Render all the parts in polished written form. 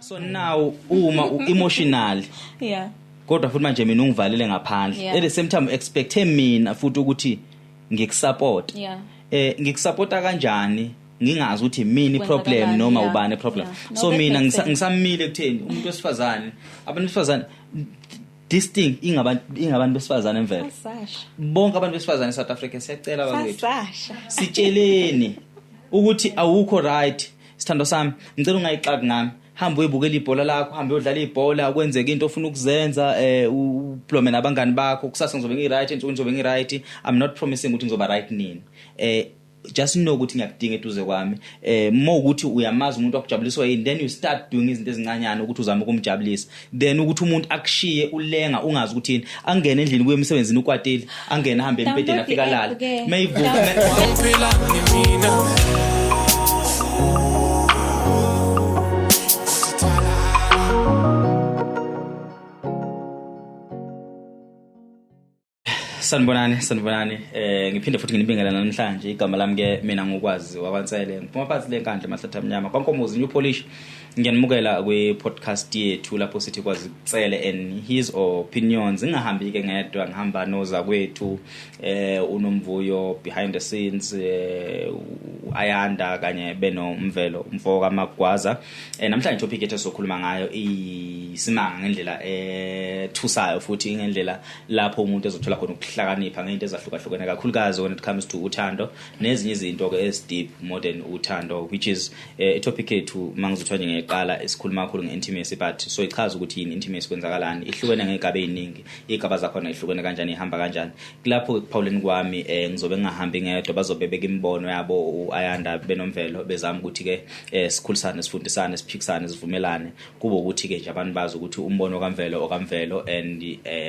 So now uma u-emotional, kodwa futhi manje mina ungivalele ngaphandle, at the same time expect mina futhi ukuthi ngikusupport. Ngikusupporta kanjani ngingazi ukuthi mina i-problem noma ubani i-problem? No, So that mina makes sense. ngisamile ekutheni umuntu wesifazane, abantu besifazane, this thing ingabantu besifazane emvelo. Sasha. Bonke abantu besifazane eSouth Africa, siyacela bakwethu. Sasha. Sitsheleni ukuthi awukho right, sithando sami, ngicela ungayixaki ngami, hamba uyibukela ibhola lakho, hamba uyodlala ibhola, kwenzeke into ofuna ukuzenza, ublome nabangani bakho. Kusasa ngizobe ngi-right, ensukwini ngizobe ngi-right. I'm not promising ukuthi ngizoba right nini. Just know ukuthi ngiyakudinga eduze kwami. Uma ukuthi uyamazi umuntu akujabuliswa yini, then you start doing izinto ezincanyana ukuthi uzame ukumjabulisa, then ukuthi umuntu akushiye ulenga ungazi ukuthi yini, angene endlini kuye emsebenzini ukwatile, angene ahambe Download embhedeni the afika alale. app ke. Mayivuka Ngiphila mina. Sanibonani, sanibonani. Ngiphinde futhi nginibingelele namhlanje. Igama lami ke mina ngukwazi wakwaNsele. Ngiphuma phansi leNkandla emahlathi amnyama. KwaNkomozi New Polish. Ngiyanimukela kwi podcast yethu lapho sithi Kwazi Nsele and his opinions. Ngingahambi ke ngedwa, ngihamba noza kwethu uNomvuyo behind the scenes, Ayanda kanye benoMvelo umfo kaMagwaza. Namhlanje topic yethu esizokhuluma ngayo isimanga ngendlela ethusayo futhi ngendlela lapho umuntu ezothola khona ukuhlakanipha ngento ezahlukahlukene, kakhulukazi when it comes to uthando nezinye izinto ke ezi deep more than uthando, which is itopic yethu mangizothiwa nje ngeqala esikhuluma kakhulu nge-intimacy, but so ichaza ukuthi yini intimacy, kwenzakalani, ihlukene ngey'gaba ey'ningi, iy'gaba zakhona ihlukene kanjani, ihamba kanjani. Kulapho ekuphawuleni kwami ngizobe ngingahambi ngedwa, bazobe beka imibono yabo u-Ayanda benoMvelo, bezama ukuthi-ke sikhulisane, sifundisane, siphikisane, sivumelane, kube ukuthi-ke nje abantu bazi ukuthi umbono kaMvelo okaMvelo and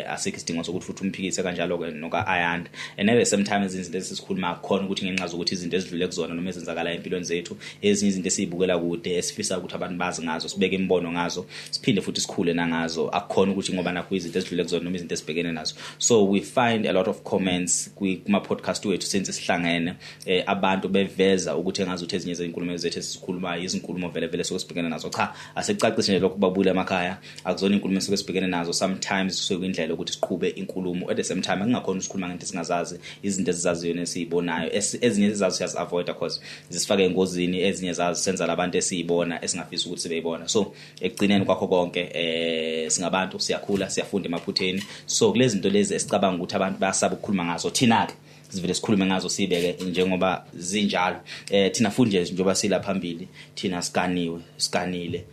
asikho isidingo sokuthi futhi umphikise, kanjalo-ke noka-Ayanda. And at the same time ezinye izinto esisikhuluma khona ukuthi ngenxa zokuthi izinto ezidlule kuzona noma ezenzakalayo empilweni zethu, ezinye izinto esiyibukela kude esifisa ukuthi abantu bazi ngazo, sibeke imibono ngazo, siphinde futhi sikhule nangazo. Akukhona ukuthi ngoba nakho izinto ezidlule kuzona noma izinto esibhekene nazo. So we find a lot of comments kuma podcast wethu since sihlangene, abantu beveza ukuthi engazuthi ezinye zezinkulumo zethu esizikhulumayo izinkulumo vele vele soke sibhekene nazo. Cha, asicacise nje lokho babule emakhaya, akuzona inkulumo esuke sibhekene nazo. Sometimes sokuyindlela ukuthi siqhube inkulumo, at the same time angingakhona ukukhuluma ngento esingazazi, izinto esizaziyo nesizibonayo, ezinye ezizazi siyazi avoid because zisifake engozini, ezinye zazi senza labantu esiyibona esingafisi ukuthi sibeyibona. So ekugcineni kwakho konke singabantu, siyakhula, siyafunda emaphutheni. So kulezi zinto lezi esicabanga ukuthi abantu bayasaba ukukhuluma ngazo, thina ke sivele sikhulume ngazo, sibeke njengoba zinjalo. Thina futhi nje njengoba sila phambili, thina siganiwe, siganile,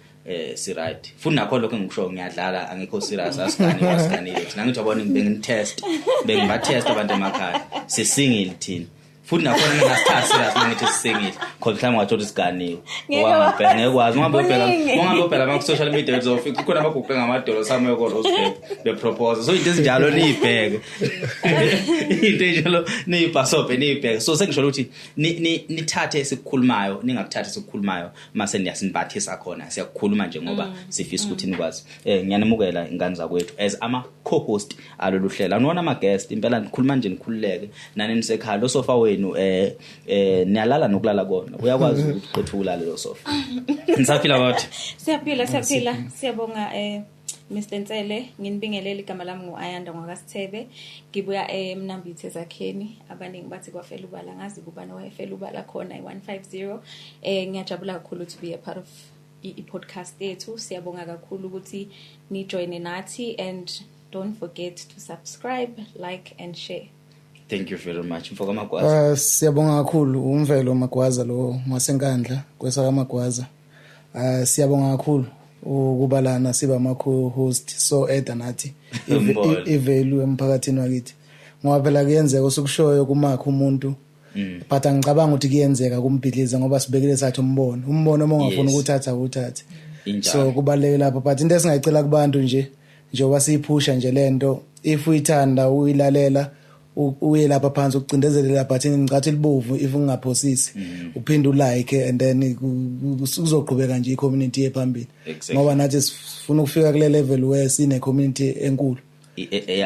si right. Futhi nakho lokho engikusho ngiyadlala, angikho serious, asiganiwe, asiganile. Thina ngithi yabona bengitest, bengibatest abantu emakhaya. Sisingile thina. Futhi nakhona ngingasithathi serious uma ngithi sisingile, khona mhlawumbe ungathola isiganiwe. Ngeke Owangempela, ngeke wazi. Ungabe ubheka, Kuningi. ungabe ubheka ama social media uzofica kukhona abaguqe ngamadolo somewhere ko Rosebank bepropose. So into ezinjalo niyibheke. Into enjalo niyibhasobhe niyibheke. So sengisho ukuthi nithathe esikukhulumayo, ningakuthathi esikukhulumayo mase niyasinbathisa khona. Siyakukhuluma nje ngoba sifisa ukuthi nikwazi. Ngiyanimukela ingane zakwethu as ama co-host alolu hlelo. Anona ama guest impela, nikhuluma nje nikhululeke nani nisekhaya. Lo sofa wenu niyalala nokulala kona. Uyakwazi ukuthi uqethuka ulale lo sofa. Nisaphila kodwa? Siyaphila, siyaphila. Siyabonga Mr Nsele, nginibingelele. Igama lami ngu-Ayanda ngwakaSithebe. Ngibuya eMnambithi ezakheni. Abaningi bathi kwafela ubala, ngazi kubani owayefela ubala khona i-150. Ngiyajabula kakhulu to be a part of i-podcast yethu. Siyabonga kakhulu ukuthi ni join nathi, and don't forget to subscribe, like and share. Thank you very much. Mfoka Magwaza. Siyabonga kakhulu, uMvelo Magwaza lo waseNkandla kwesaka Magwaza. Siyabonga kakhulu ukuba lana siba ama co-host, so eda nathi Ngibona. i-value emphakathini wakithi. Ngoba phela kuyenzeka osukushoyo kumakho umuntu, but angicabanga ukuthi kuyenzeka kumbhidliza ngoba sibekile sathi umbono. Umbono uma ungafuni ukuthatha uthathe. Injalo. So kubaluleke lapho, but into esingayicela kubantu nje njengoba siyiphusha nje lento, if uyithanda uyilalela, uye lapha phansi ukucindezele lapha button ngicathi libovu if ungaphosisi, uphinde ulike and then kuzoqhubeka nje i-community ephambili. Ngoba nathi sifuna ukufika kule level where sine community enkulu.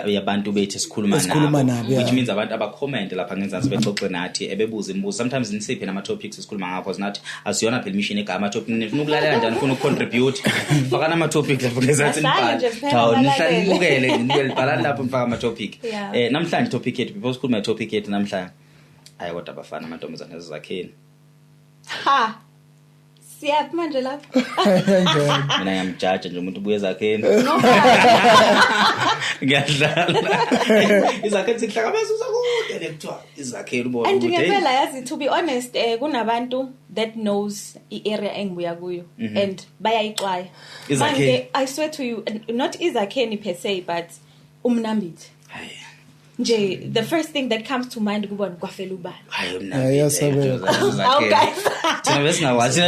yabantu bethu esikhuluma Esikhuluma nabo, yeah. which means abantu abacomment lapha ngenzansi, bexoxe nathi, ebebuza imibuzo. Sometimes nisiphe nama topics esikhuluma ngakho, cause nathi asiyona phela mission egama topic. Nifuna ukulalela njani, nifuna ukucontribute, fakana ama topic lapha ngenzansi. Ahlale Nibhale. nje kuphela, Cha, nihlale balalele. nibukele, nibhalani lapho, nifaka ama topic. Yeah. Namhlanje topic yethu, before sikhuluma topic yethu namhlanje, hayi kodwa abafana, amantombazane ezakheni. Ha, siyaphi manje lapho? Mina ngiyamjaja nje umuntu ubuye ezakheni. Ngiyadlala, izakheni zikuhlangabeza uzakude le, kuthiwa izakheni, ubone And ukuthi, hey, ngempela, yazi, to be honest, kunabantu that knows i-area engibuya kuyo and bayayixwaya. Izakheni. Manje, I swear to you, not izakheni per se, but umnambithi Hayi. nje, the first thing that comes to mind kubona kwafela ubala. Hayi. Yeah, iyasabeka. Awu, guys. Thina besingakwazi,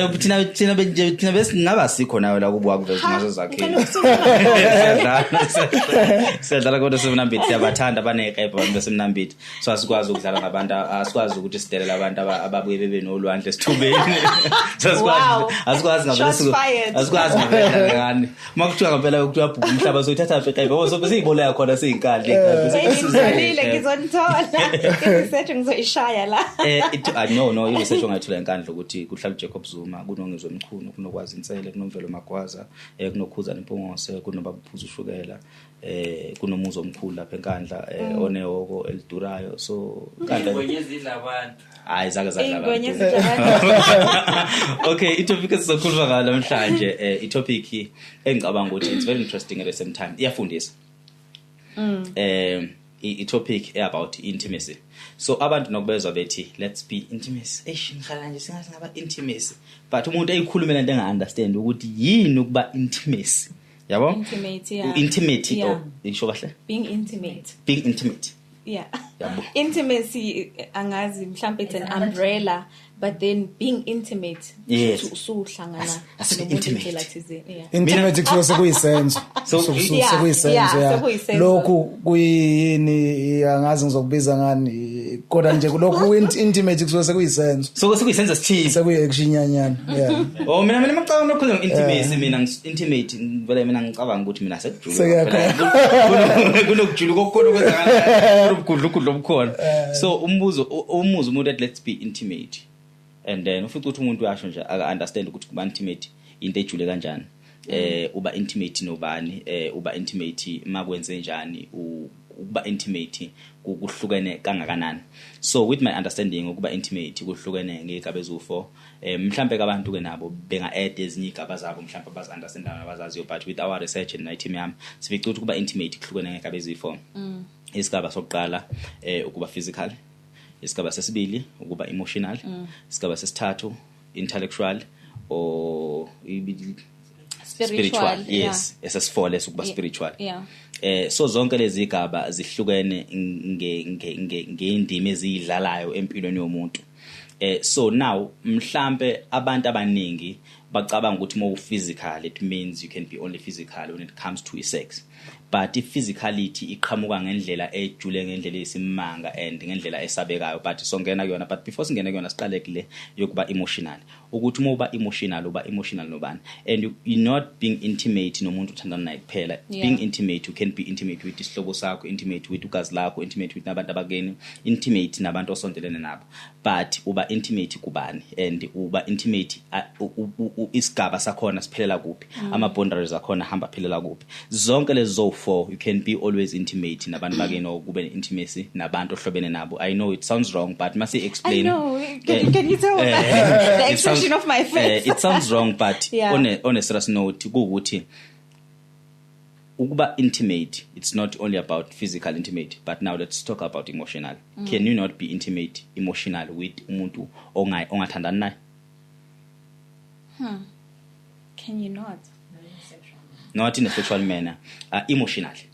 thina besingaba sikho nawe la kubuka kuveza Ha, nazo zakheni. ngicela ukusukuma. Siyadlala, siyadlala, kodwa semnambithi siyabathanda, baney'kebhe abantu besemnambithi, so asikwazi ukudlala ngabantu, asikwazi ukuthi sidelele abantu ababuye bebe nolwandle esithubeni. So asikwazi. Asikwazi ngempela. Shots fired. Asikwazi ngempela ngani uma kuthiwa ngempela kuthiwa bhubha umhlaba, soyithatha phi ikebhe? Oh, sobe siyiboleka khona siyinkandla ikebhe. Hey, ngitholile, ngizonithola i-research, ngizoyishaya la. No, i-research ongayithola enkandla ukuthi kuhlala uJacob Zuma, kunoNgizwe Mchunu, kunoKwazi Nsele, kunoMvelo Magwaza, kunoKhuzani Mpungose, kunobaba Phuza ushukela, kunomuzi omkhulu lapha enkandla, onehhoko elidurayo, so Nkandla. Ingwenye ezidla abantu. Hayi, zake zadla Iy'ngwenye abantu. ezidla abantu. Okay, itopic esizokhuluma ngayo namhlanje, itopic engicabanga ukuthi it's very interesting, at the same time iyafundisa. I-topic about intimacy. So abantu nokubezwa bethi let's be intimacy, eish, ngihala nje singathi ngaba intimacy, but umuntu eyikhulumela into enga-understand ukuthi yini ukuba intimacy, yabo? Intimate, yeah. Intimate. Yeah. Oh, isho kahle. Being intimate. Being intimate. Yeah. Yabo. Intimacy, angazi, mhlambe it's an It's another umbrella, but then being intimate, usuhlangana Asibe nomuntu intimate. indlela thizeni, yeah. Intimate kusuke sekuyisenzo. Yeah, Sekuyisenzo. yeah, Ya, sekuyisenzo. lokhu kuyini, angazi ngizokubiza ngani, kodwa nje lokhu intimate kusuke sekuyisenzo. So sekuyisenzo sithile. Sekuyi-action nyanyana, yeah. Oh, mina macabanga nokukhuluma intimacy, mina intimate vele mina ngicabanga ukuthi mina sekujula. Sekuyakhona. Kunokujula kokukhona okwenzakalayo, kunobugudlugudlu obukhona. So umbuzo, umuzo umuntu ethi let's be intimate, and then ufica ukuthi umuntu uyasho nje aka understand ukuthi kuba intimate into ejule kanjani, uba intimate nobani, uba intimate makwenze njani, ukuba intimate kuhlukene kangakanani. So with my understanding, ukuba intimate kuhlukene ngezigaba eziwu4. Mhlambe abantu ke nabo benga add ezinye izigaba zabo, mhlambe abazi understandayo nabazaziyo, but with our research and my team yami sifica ukuthi kuba intimate kuhlukene ngezigaba eziyi4. Isigaba sokuqala, ukuba physical. Isigaba sesibili, ukuba emotional. Isigaba sesithathu, intellectual or Spiritual. Yes, esesi4 leso, ukuba spiritual. So zonke lezi igaba zihlukene nge nge nge ngeindima ezidlalayo empilweni yomuntu. So now mhlambe abantu abaningi bacabanga ukuthi more physical, it means you can be only physical when it comes to sex, but i-physicality iqhamuka ngendlela ejule, ngendlela eyisimanga and ngendlela esabekayo, but songena kuyona. But before singene kuyona, siqale kule yokuba emotional, ukuthi uma uba emotional, uba emotional nobani, and you're not being intimate nomuntu othandana naye kuphela. Being intimate, you can be intimate with isihlobo sakho, intimate with ugazi lakho, intimate with nabantu abakeni, intimate nabantu osondelene nabo, but uba intimate kubani and uba intimate isigaba sakhona siphelela kuphi, ama boundaries akhona hamba phelela kuphi. Zonke lezi zo4, you can be always intimate nabantu bakini or kube intimacy nabantu ohlobene nabo. I know it sounds wrong, but must explain. I know. Can you tell the It sounds- expression of my face? It sounds wrong, but on a serious note, kuwukuthi ukuba intimate, it's not only about physical intimate, but now let's talk about emotional. Can you not be intimate emotional with umuntu ongathandani naye? Can you not? Not in a sexual manner, emotionally,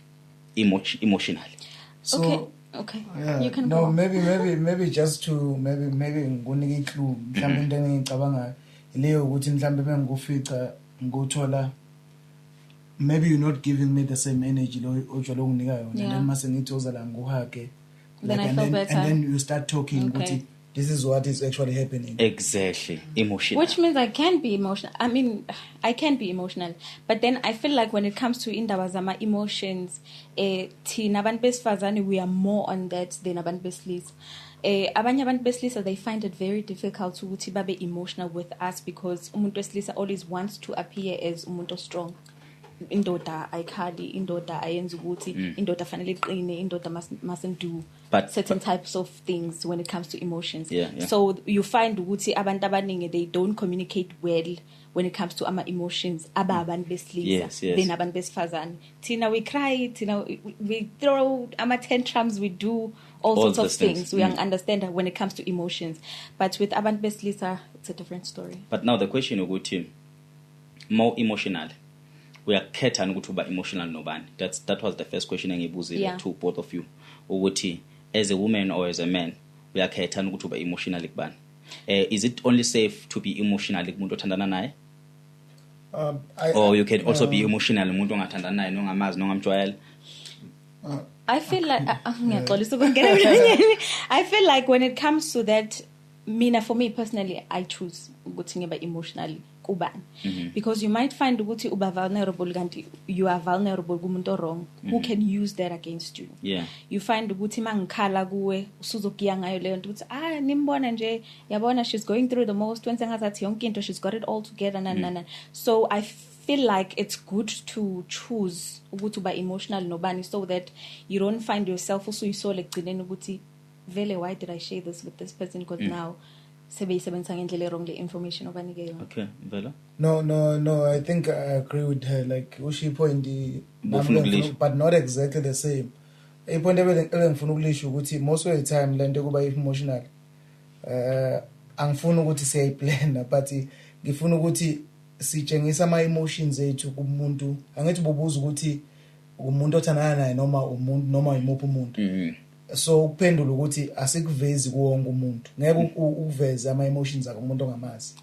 emotionally. So Okay. Yeah. You can no go. Maybe just to maybe ngikunike iclue, mhlawumbe into engiyicabangayo leyo ukuthi mhlawumbe bengikufica ngikuthola, maybe you're not giving me the same energy lo ojwayele ukunginika yona, and then mase ngithi uza la ngikuhage, Then I and feel then, better. and then you start talking ukuthi This is what is actually happening. Exactly, emotional. Which means I can be emotional. I mean, I can be emotional. But then I feel like when it comes to indaba zama emotions, thina abantu besifazane, we are more on that than abantu besilisa. Abanye abantu besilisa, they find it very difficult ukuthi babe emotional with us because umuntu wesilisa always wants to appear as umuntu strong. Indoda ayikhali, indoda ayenza ukuthi, indoda fanele iqine, indoda mustn't do certain types of things when it comes to emotions. So you find ukuthi abantu abaningi, they don't communicate well when it comes to ama emotions aba abantu besilisa than abantu besifazane. Thina we cry, thina we throw ama tantrums, we do all All sorts of those things. things. We understand that when it comes to emotions, but with abantu besilisa it's a different story. But now the question ukuthi more emotional, uyakhetha ukuthi uba emotional nobani? That was the first question engibuzile to both of you, ukuthi as a woman or as a man, uyakhetha ukuthi uba emotional kubani? Is it only safe to be emotional kumuntu othandana naye? Or you can also be emotional umuntu ongathandana naye, nongamazi, nongamjwayele? I feel like, ngiyaxolisa ukungena emlonyeni. I feel like when it comes to that, mina, for me personally, I choose ukuthi ngiba emotionally kubani. Because you might find ukuthi uba vulnerable, kanti you are vulnerable kumuntu wrong who can use that against you. You find ukuthi mangikhala kuwe usuzogiya ngayo leyo nto ukuthi nimbona nje, yabona she's going through the most, wenza ngazathi yonke into, she's got it all together, na, na, na. So I feel like it's good to choose ukuthi uba emotional nobani so that you don't find yourself usuyisole ekugcineni ukuthi vele why did I share this with this person, because now sebeyisebenzisa ngendlela wrong le information obanike yona. Okay, Mvelo? No, no, no, I think I agree with her. Like ushi point Ubufuna ukulisho. but not exactly the same. I-point ebengifuna ukulisho ukuthi most of the time lento kuba emotional. Angifuni ukuthi siyayiplana, but ngifuna ukuthi sitshengisa ama emotions ethu kumuntu. Angithi bubuza ukuthi umuntu othandana naye noma umuntu noma imuphi umuntu. So ukuphendula ukuthi asikuvezi kuwonke umuntu. Ngeke uveze ama emotions akho kumuntu ongamazi.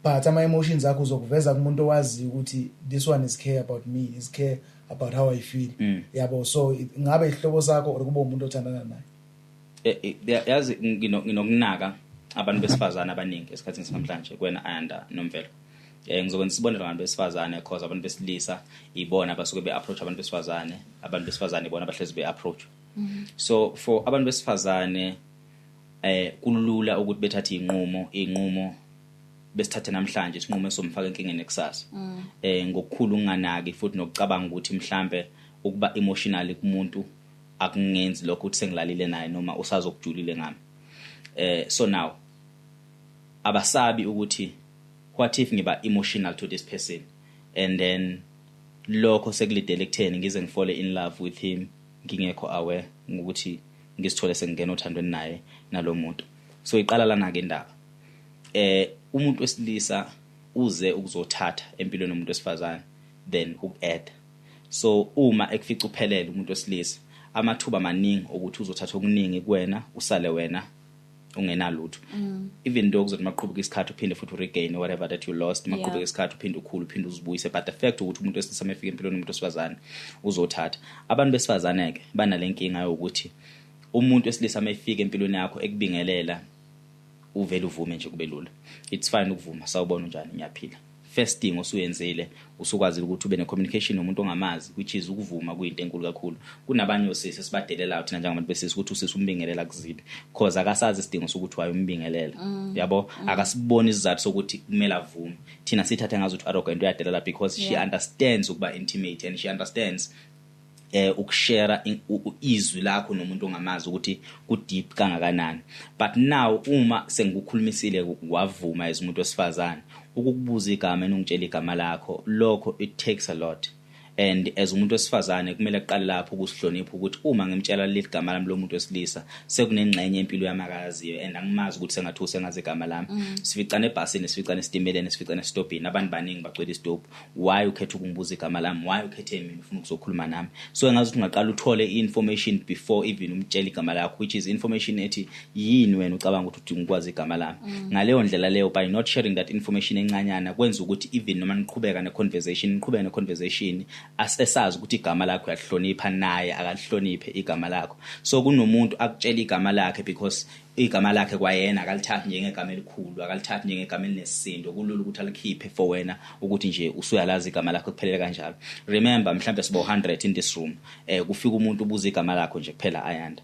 But ama emotions akho uzokuveza kumuntu owaziyo ukuthi this one is care about me, is care about how I feel. Yabo, so ngabe ihlobo sakho or kube umuntu othandana naye. Yazi nginokunaka abantu besifazane abaningi esikhathini sanamhlanje kwena Ayanda noMvelo. Ngizokwenza isibonelo ngabantu besifazane because abantu besilisa ibona abasuke beapproach abantu besifazane, abantu besifazane ibona abahlezi beapproach. So for abantu besifazane kulula ukuthi bethathe inqumo besithathe namhlanje isinqumo esomfaka enkingeni kusasa. Ngokukhulu unganaki futhi nokucabanga ukuthi mhlambe ukuba emotional kumuntu akungenzi lokho ukuthi sengilalile naye noma usazokujulile ngami. So now abasabi ukuthi what if ngiba emotional to this person and then lokho sekulidele ekutheni ngize ngifall in love with him ngingekho aware ukuthi ngisithole sengingena othandweni naye nalomuntu. So iqala lana ke indaba. Umuntu wesilisa uze ukuzothatha empilweni yomuntu wesifazane then uku-add. So uma ekufica uphelele umuntu wesilisa amathuba amaningi ukuthi uzothatha okuningi kuwena usale wena ungenalutho. Even though kuzothi maqhubeka isikhathi uphinde futhi uregain whatever that you lost, maqhubeka isikhathi uphinde ukhule uphinde uzibuyise, but the fact ukuthi umuntu wesilisa mefika empilweni yomuntu wesifazane uzothatha. Abantu besifazane ke banalenkinga yokuthi umuntu wesilisa mefika empilweni yakho ekubingelela uvele uvume nje kube lula. It's fine ukuvuma, sawubona unjani, ngiyaphila. First thing osuyenzile usukwazi ukuthi ube ne-communication nomuntu ongamazi, which is ukuvuma kuyinto enkulu kakhulu. Kunabanye osisi esibadelelayo thina njengabantu besisi ukuthi usisi umbingelela kuzibe because akasazi isidingo sokuthi waye umbingelela. Yabo, akasiboni isizathu sokuthi kumele avume. Thina sithathe ngazi ukuthi arrogant uyadelela because she understands ukuba intimate and she understands ukushare izwi lakho nomuntu ongamazi ukuthi ku deep kangakanani. But now uma sengikukhulumisile wavuma as umuntu wesifazane ukukubuza igama enongitshela igama lakho, lokho it takes a lot. And as umuntu wesifazane kumele aqale lapho ukusihlonipha ukuthi uma ngimtshela leli gama lami lomuntu wesilisa sekunengxenye empilo yami akaziyo and angimazi ukuthi sengathusa sengazi igama lami. Sificane ebhasini, sificane esitimeleni, sificane esitobhini, abantu baningi bagcwele isitobhu. Why ukhetha ukungibuza igama lami? Why ukhethe mina ufuna ukuzokhuluma nami? So ngazi ukuthi ungaqala uthole i-information before even umtshela igama lakho, which is information ethi yini wena ucabanga ukuthi udinga ukwazi igama lami. Ngaleyo ndlela leyo, by not sharing that information encanyana kwenza ukuthi even noma niqhubeka ne-conversation, niqhubeke ne-conversation Asesazi ukuthi igama lakho uyalihlonipha, naye akalihloniphe igama lakho. So kunomuntu akutshela igama lakhe because igama lakhe kwayena akalithathi njengegama elikhulu, akalithathi njengegama elinesisindo. Kulula ukuthi alikhiphe for wena ukuthi nje usuyalazi igama lakho, kuphelele kanjalo. Remember, mhlambe sibo 100 in this room, kufika umuntu ubuza igama lakho nje kuphela, Ayanda,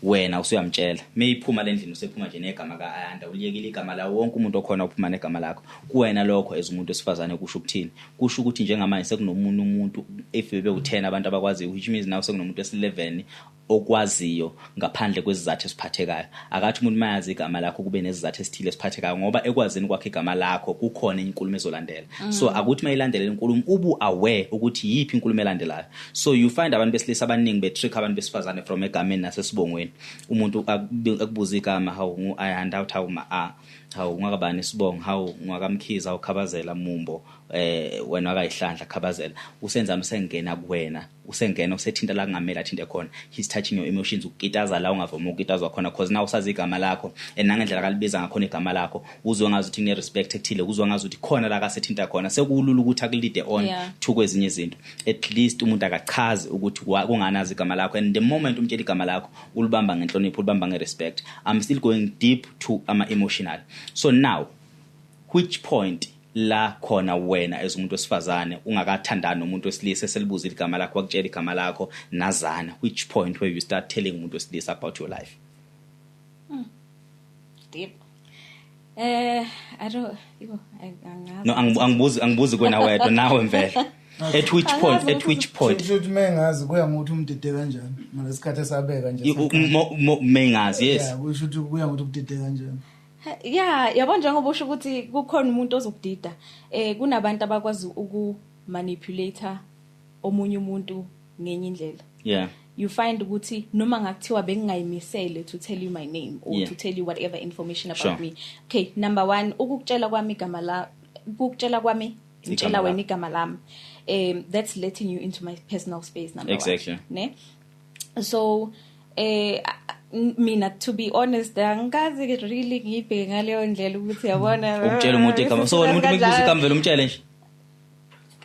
wena usuyamtshela. Meyiphuma lendlini, usephuma nje negama kaAyanda, uliyekile igama la wonke umuntu okhona uphuma negama lakho. Kuwena lokho as umuntu wesifazane kusho ukuthini? Kusho ukuthi njengamanje sekunomunye umuntu, if bebe u10 abantu abakwaziyo, which means now sekunomuntu wesi11 okwaziyo ngaphandle kwezizathu esiphathekayo. Akathi umuntu mayazi igama lakho kube nesizathu esithile esiphathekayo, ngoba ekwazini kwakhe igama lakho kukhona inkulumo ezolandela. So akuthi mayilandela inkulumo, ubu aware ukuthi yiphi inkulumo elandelayo. So you find abantu besilisa abaningi betrick abantu besifazane from egameni nasesibongweni. Umuntu akubuza igama, "Hawu, ngu-Ayanda." Uthi, "Hawu, ma a hawu, ungakabani isibongo?" "Hawu, ungwakamkhiza ukhabazela mumbo." Wena wakayihlandla khabazela, usenzani? Usengena kuwena, usengena, usethinta la kungamele athinte khona. He's touching your emotions, ukukitaza la ungavuma ukukitazwa khona, cause now usazi igama lakho and nangendlela kalibiza ngakhona igama lakho uzwe ngazi ukuthi kune-respect ekuthile, uzwe ngazi ukuthi khona la kasethinta khona, sekulula ukuthi akuleade on to kwezinye izinto. At least umuntu akachazi ukuthi kunganazi igama lakho, and the moment umtshela igama lakho, ulibamba ngenhlonipho, ulibamba ngerespect. I'm still going deep to ama-emotional. So now, which point la khona wena as umuntu wesifazane ungakathandani nomuntu wesilisa, eselibuza igama lakho, wakutshela igama lakho, nazana, which point where you start telling umuntu wesilisa about your life? Deep. I don't, yo, angazi. No, angibuzi kwena wedwa, nawe mvela. At which point, at which point? Kusho ukuthi mengazi, kuya ngokuthi umdide kanjani ngalesikhathi esabeka nje. Mengazi, yes. Yeah, kusho ukuthi kuya ngokuthi umdide kanjani. Yeah, yabo, njengoba usho ukuthi kukhona umuntu ozokudida. Kunabantu abakwazi uku manipulate omunye umuntu ngenye indlela. You find ukuthi noma ngakuthiwa bengingayimisele to tell you my name or to tell you whatever information about me. Okay, number 1, ukukutshela kwami igama la, ukukutshela kwami ngitshela Igama wena lakho. igama lami. That's letting you into my personal space, number 1. Ne? So mina, to be honest, angikazi really ngibheke ngaleyo ndlela ukuthi, yabona, Ukutshela umuntu igama, so wena umuntu mekubuza igama vele umtshele nje?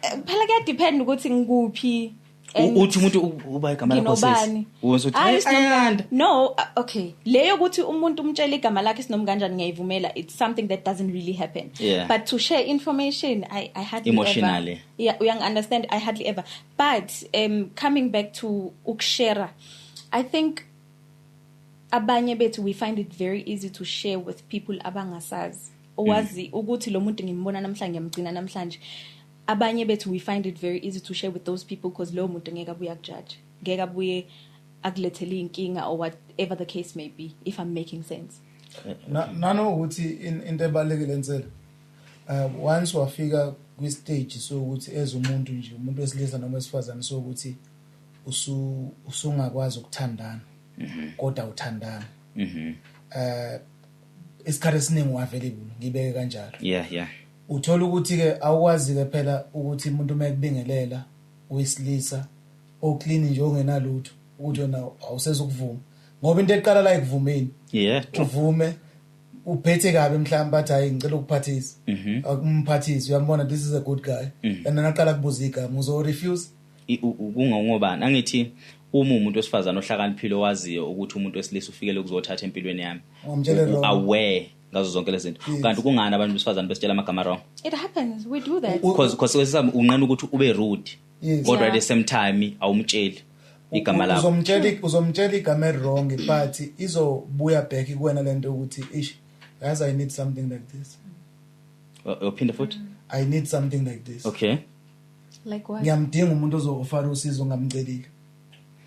Phela kuya depend ukuthi ngikuphi and Uthi umuntu uba igama lakho, sisi? nginobani. Uthi, Hayi, "Hey, Ayanda." No, okay, leyo ukuthi umuntu umtshele igama lakhe sinoma kanjani, ngiyayivumela. It's something that doesn't really happen. But to share information, I hardly Emotionally. ever. Yeah, uyang understand, I hardly ever. But coming back to ukushare, I think abanye bethu, we find it very easy to share with people abangasazi, owazi ukuthi lo muntu ngimbona namhlanje, ngiyamgcina namhlanje. Abanye bethu, we find it very easy to share with those people because lo muntu ngeke abuye akujudge, ngeke abuye akulethele inkinga or whatever the case may be, if I'm making sense. Nanokuthi into ebalulekile ensela, once wafika kwi-stage sokuthi as umuntu nje, umuntu wesilisa noma wesifazane, sokuthi usungakwazi ukuthandana kodwa uthandana, isikhathi esiningi u-available, ngibeke kanjalo. Uthola ukuthi ke awukwazi ke phela ukuthi umuntu uma ekubingelela wesilisa oclean nje, ongenalutho, ukuthi wena awusezukuvuma, ngoba into eqala la ekuvumeni, yeah true uvume uphethe kabi mhlawumbe, athi, "Hayi, ngicela ukuphathisa." Akumphathise, uyambona, this is a good guy, and then aqala kubuza igama, uzo refuse. Kungongobani angithi uma umuntu wesifazane ohlakaniphile owaziyo ukuthi umuntu wesilisa ufikele ukuzothatha empilweni yami, Ungamtshela wrong. Aware ngazo zonke lezi zinto. Kanti kungani abantu besifazane besitshela amagama wrong? It happens, we do that. Because unqena ukuthi ube rude, kodwa at the same time awumtsheli igama lakho. Uzomtshela igama eliwrong, but izobuya back kuwena lento ukuthi, ish, guys, I need something like this. Uphinde futhi. I need something like this. Like what? Ngiyamdinga umuntu ozo-offer usizo ngamcelile.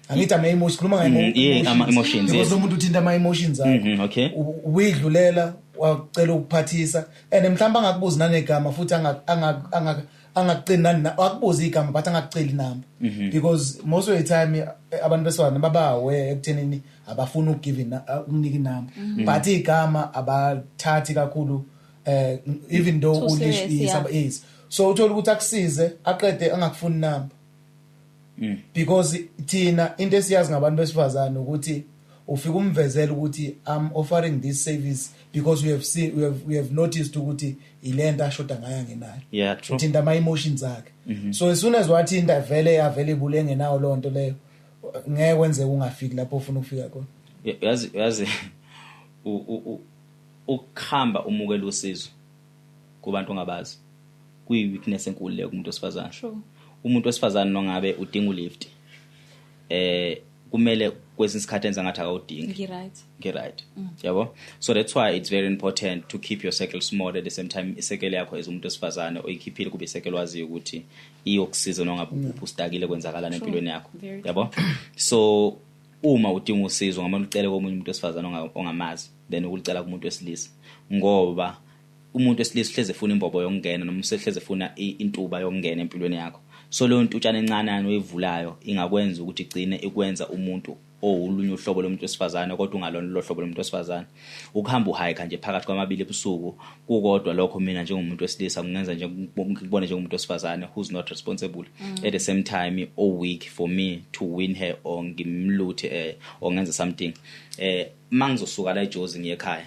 Angithi ama-emotions, khuluma Yeah, ama-emotions, because yes. lo muntu uthinta ama-emotions akho. Uyidlulela, wacela ukuphathisa, and mhlawumbe angakubuzi nanegama futhi, angakuceli nani, akubuza igama but angakuceli inamba, because most of the time abantu besifazane baba aware ekuthenini abafuni ukugive ukunika inamba, but igama abathathi kakhulu, even though Too serious, yeah. Yes, so uthola ukuthi akusize, aqede angakufuni inamba, because thina into esiyazi ngabantu besifazane ukuthi Ufika umvezela ukuthi I'm offering this service because we have seen, we have noticed ukuthi ilento ashoda ngayo angenayo. Yeah, true. Uthinta ama emotions akhe. So as soon as wathinta, vele available engenawo lonto leyo, ngeke kwenzeke ungafiki lapho ufuna ukufika khona. Yazi ukuhamba umukela usizo kubantu ongabazi kuyi weakness enkulu leyo kumuntu wesifazane. True. Umuntu wesifazane nongabe udinga ulift, kumele kwesinye isikhathi enza ngathi akawudingi. Ngi-right. Right, yabo. So that's why it's very important to keep your circle small. At the same time, i-circle yakho as umuntu wesifazane oyikhiphile kube i-circle waziyo ukuthi iyokusiza nongabe uphi ustakile, kwenzakalani empilweni yakho. Very. Yabo, so uma udinga usizo, ngamane ucele komunye umuntu wesifazane ongamazi then ukulicela kumuntu wesilisa, ngoba umuntu wesilisa uhleze efuna imbobo yokungena noma usehleze efuna intuba yokungena empilweni yakho. So leyo ntutshana encanane oyivulayo ingakwenza ukuthi igcine ikwenza umuntu owulunye uhlobo lomuntu wesifazane, kodwa ungalona lo hlobo lomuntu wesifazane. Ukuhamba uhike nje phakathi kwamabili ebusuku kukodwa lokho, mina njengomuntu wesilisa kungenza nje ngikubone njengomuntu wesifazane who's not responsible, at the same time o weak for me to win her or ngimluthe or ngenze something. Mangizosuka la eJozi ngiye ekhaya,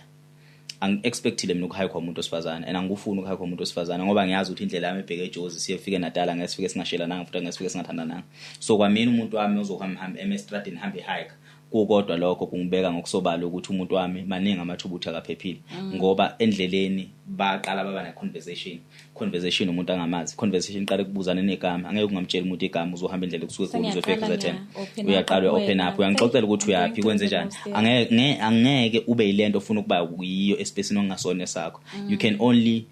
angi-expectile mina ukuhayikwa umuntu wesifazane, and angikufuni ukuhayikwa umuntu wesifazane, ngoba ngiyazi ukuthi indlela yami ebheke eJozi siyefika eNatala, ngeke sifike singashelananga futhi ngeke sifike singathandananga. So kwamina umuntu wami ozohamba hamba eme estradini, hambe hike kukodwa lokho kungibeka ngokusobala ukuthi umuntu wami maningi amathuba ukuthi akaphephile, ngoba endleleni baqala baba ne-conversation, conversation umuntu angamazi, conversation iqale kubuzana negama. Angeke ungamtsheli umuntu igama, uzohamba indlela kusuke kude uzofika Sengiyaqala KZN. ngiya-open up Uyaqala uya-open kuwena. up, uyangixoxela ukuthi uyaphi, kwenze njani. Angeke ube yilento ofuna ukuba yiyo espacini ongasona esakho. You can only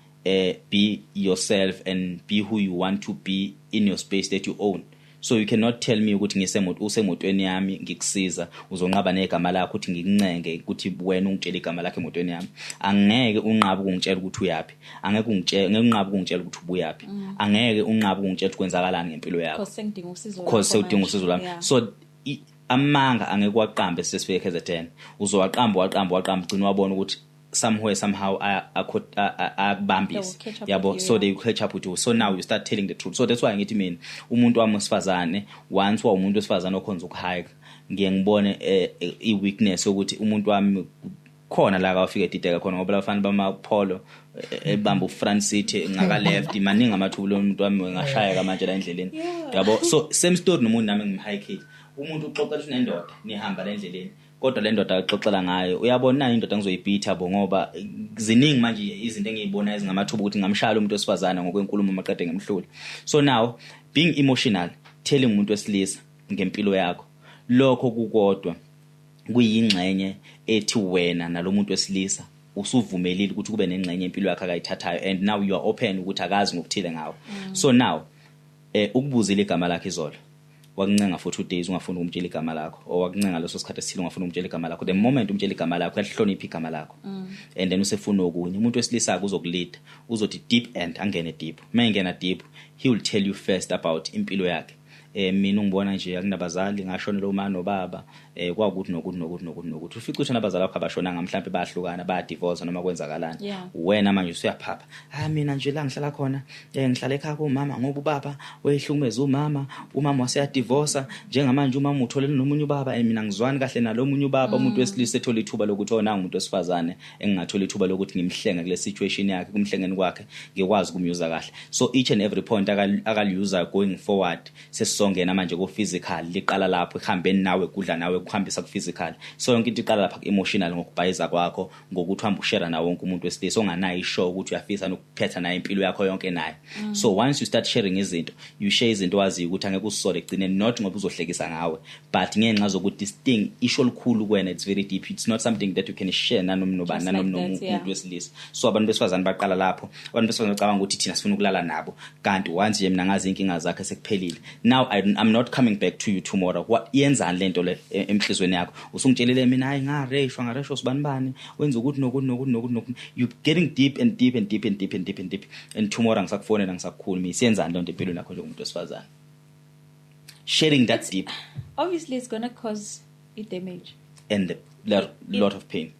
be yourself and be who you want to be in your space that you own. So you cannot tell me ukuthi ngisemoto, usemotweni yami, ngikusiza, uzonqaba negama lakho, ukuthi ngikuncenge ukuthi wena ungitshele igama lakho emotweni yami. Angeke unqabe ukungitshela ukuthi uyaphi, angeke ungitshele, ngeke unqabe ukungitshela ukuthi ubuyaphi, angeke unqabe ukungitshela ukuthi kwenzakalani ngempilo yakho. Because sengidinga usizo Because lwakho sewudinga manje. usizo lwami. So amanga angeke waqambe sesifike KZN. Uzowaqamba, waqamba, waqamba, ugcina wabona ukuthi somewhere, somehow akubambise. They will catch up Yabo. with you, So yeah. they will catch up with you. So now you start telling the truth. So that's why ngithi mina umuntu wami wesifazane, once wa umuntu wesifazane okhonza ukuhike, ngiye ngibone i-weakness yokuthi umuntu wami khona la kawafika edideka khona, ngoba labafana bama-Polo ebamba u-front seat ngaka left, maningi amathuba lo muntu wami ngashayeka manje la endleleni. Yabo, so same story nomuntu nami ngimhayikile. Umuntu uxoxela ukuthi unendoda, nihamba la endleleni, kodwa le ndoda axoxela ngayo, uyabona nani indoda ngizoyibhitha bo, ngoba ziningi manje izinto engiyibona ezingamathuba ukuthi ngamshaya umuntu wesifazane ngokwenkulumo maqede ngemhlule. So now being emotional, telling umuntu wesilisa ngempilo yakho, lokho kukodwa kuyingxenye ethi wena nalomuntu wesilisa usuvumelile ukuthi kube nengxenye empilo yakhe akayithathayo, and now you are open ukuthi akazi ngokuthile ngawe. So now ukubuzile igama lakhe izolo, wakuncenga for 2 days ungafuni ukumtshela igama lakho, or wakuncenga leso sikhathi esithile ungafuni ukumtshela igama lakho. The moment umtshela igama lakho, uyahlonipha igama lakho, and then usefuna okunye. Umuntu wesilisa uzokulida, uzothi deep end, angene deep. Uma engena deep, he will tell you first about impilo yakhe. Mina ungibona nje akunabazali, ngashonela uma nobaba, kwakuthi nokuthi nokuthi nokuthi nokuthi. Ufica ukuthi nabazali bakho abashonanga, mhlawumbe bayahlukana, bayadivorce noma kwenzakalani. Wena manje usuyaphapha, ah, mina nje la ngihlala khona, ngihlala ekhaya kumama ngoba ubaba wayehlukumeza umama, umama waseyadivorce, njengamanje umama utholele nomunye ubaba and mina ngizwani kahle nalomunye ubaba. Umuntu wesilisa ethola ithuba lokuthi oh, nangu umuntu wesifazane engingathola ithuba lokuthi ngimhlenge kule situation yakhe, kumhlengeni kwakhe ngikwazi ukumyuza kahle. So each and every point akaliyuza going forward, sesizongena manje ku physical, liqala lapho ekuhambeni nawe, kudla nawe, kuhambisa ku physical. So yonke into iqala lapha ku emotional, ngokubhayiza kwakho, ngokuthi uhamba ushare nawo wonke umuntu wesilisa onganayo ishow ukuthi uyafisa nokuphetha naye impilo yakho yonke naye. So once you start sharing izinto, you share izinto waziyo ukuthi angeke usisole ekugcineni, not ngoba uzohlekisa ngawe, but ngenxa zokuthi this thing isho lukhulu kuwena. It's very deep, it's not something that you can share nanoma nobani, Just like nanoma that, yeah. umuntu wesilisa. So abantu besifazane baqala lapho. Abantu besifazane bacabanga ukuthi thina sifuna ukulala nabo, kanti once nje mina ngazi inkinga zakhe, sekuphelile. Now I'm not coming back to you tomorrow. What yenzani lento le emhlizweni yakho? Usungitshelile mina, hayi, ngareshwa sibani bani, wenza ukuthi nokuthi nokuthi nokuthi nokuthi. You getting deep and deep and deep and deep and deep and deep, and tomorrow ngisakufonela, ngisakukhuluma. Isiyenzani lento empilweni yakho njengomuntu wesifazane, sharing that deep? Obviously it's gonna cause i-damage And the lot of pain.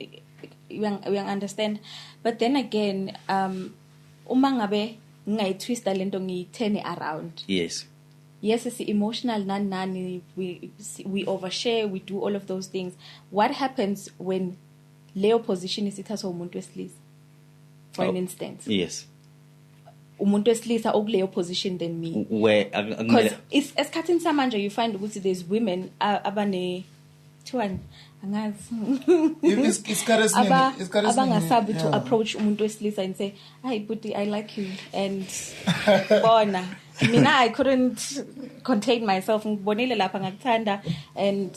We understand, but then again, uma ngabe ngingayitwista lento, ngiyi-turn around, Yes, it's emotional, nani nani, we overshare, we do all of those things. What happens when leyo position isithathwa umuntu wesilisa, for an instance? Yes. Umuntu wesilisa okuleyo position than me. Where Because esikhathini samanje you find ukuthi there's women abane thiwani, angazi, Isikhathi esiningi, isikhathi esiningi, abangasabi to approach umuntu wesilisa and say, "Hi buddy, I like you," and bona mina I couldn't contain myself, ngibonile lapha ngakuthanda and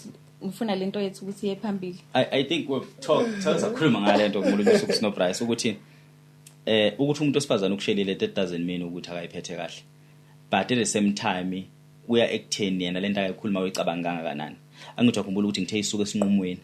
ngifuna lento yethu ukuthi iye phambili. I think we've talked, sakhuluma ngale nto ngolunye usuku sino Bryce ukuthi ukuthi umuntu osifazana ukushelile, that doesn't mean ukuthi akayiphethe kahle, but at the same time uya ekutheni yena lento akayikhuluma uyicabanga kangakanani. Angithi akhumbula ukuthi ngithe isuke esinqumweni,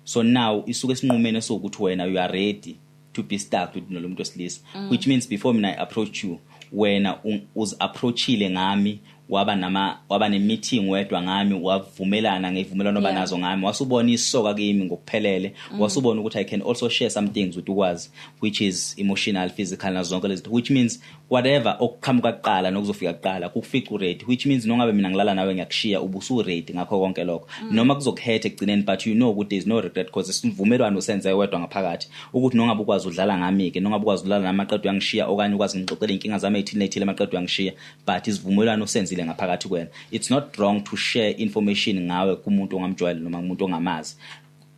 so now isuke esinqumeni esokuthi wena you are ready to be stuck with lo muntu wesilisa, which means before mina I approach you, wena uzi-approachile ngami, waba ne-meeting wedwa ngami, wavumelana ngevumelwano obanazo ngami, wasubona isoka kimi ngokuphelele, wasubona ukuthi I can also share some things with ukwazi, which is emotional, physical, nazo zonke lezi, which means whatever okuqhamuka kuqala nokuzofika kuqala kukufica u-ready, which means nongabe mina ngilala nawe ngiyakushiya ubusu-ready ngakho konke lokho, noma kuzokuhetha ekugcineni, but you know ukuthi there is no regret because isivumelwano usenze wedwa ngaphakathi ukuthi nongabe ukwazi udlala ngami-ke, nongabe ukwazi udlala nami maqedwe uyangishiya, okanye ukwazi ngixoxele iy'nkinga zami ey'thile ney'thile maqedwe uyangishiya, but isivumelwano usenzile ngaphakathi kwena. It's not wrong to share information ngawe kumuntu ongamjwayele noma kumuntu ongamazi,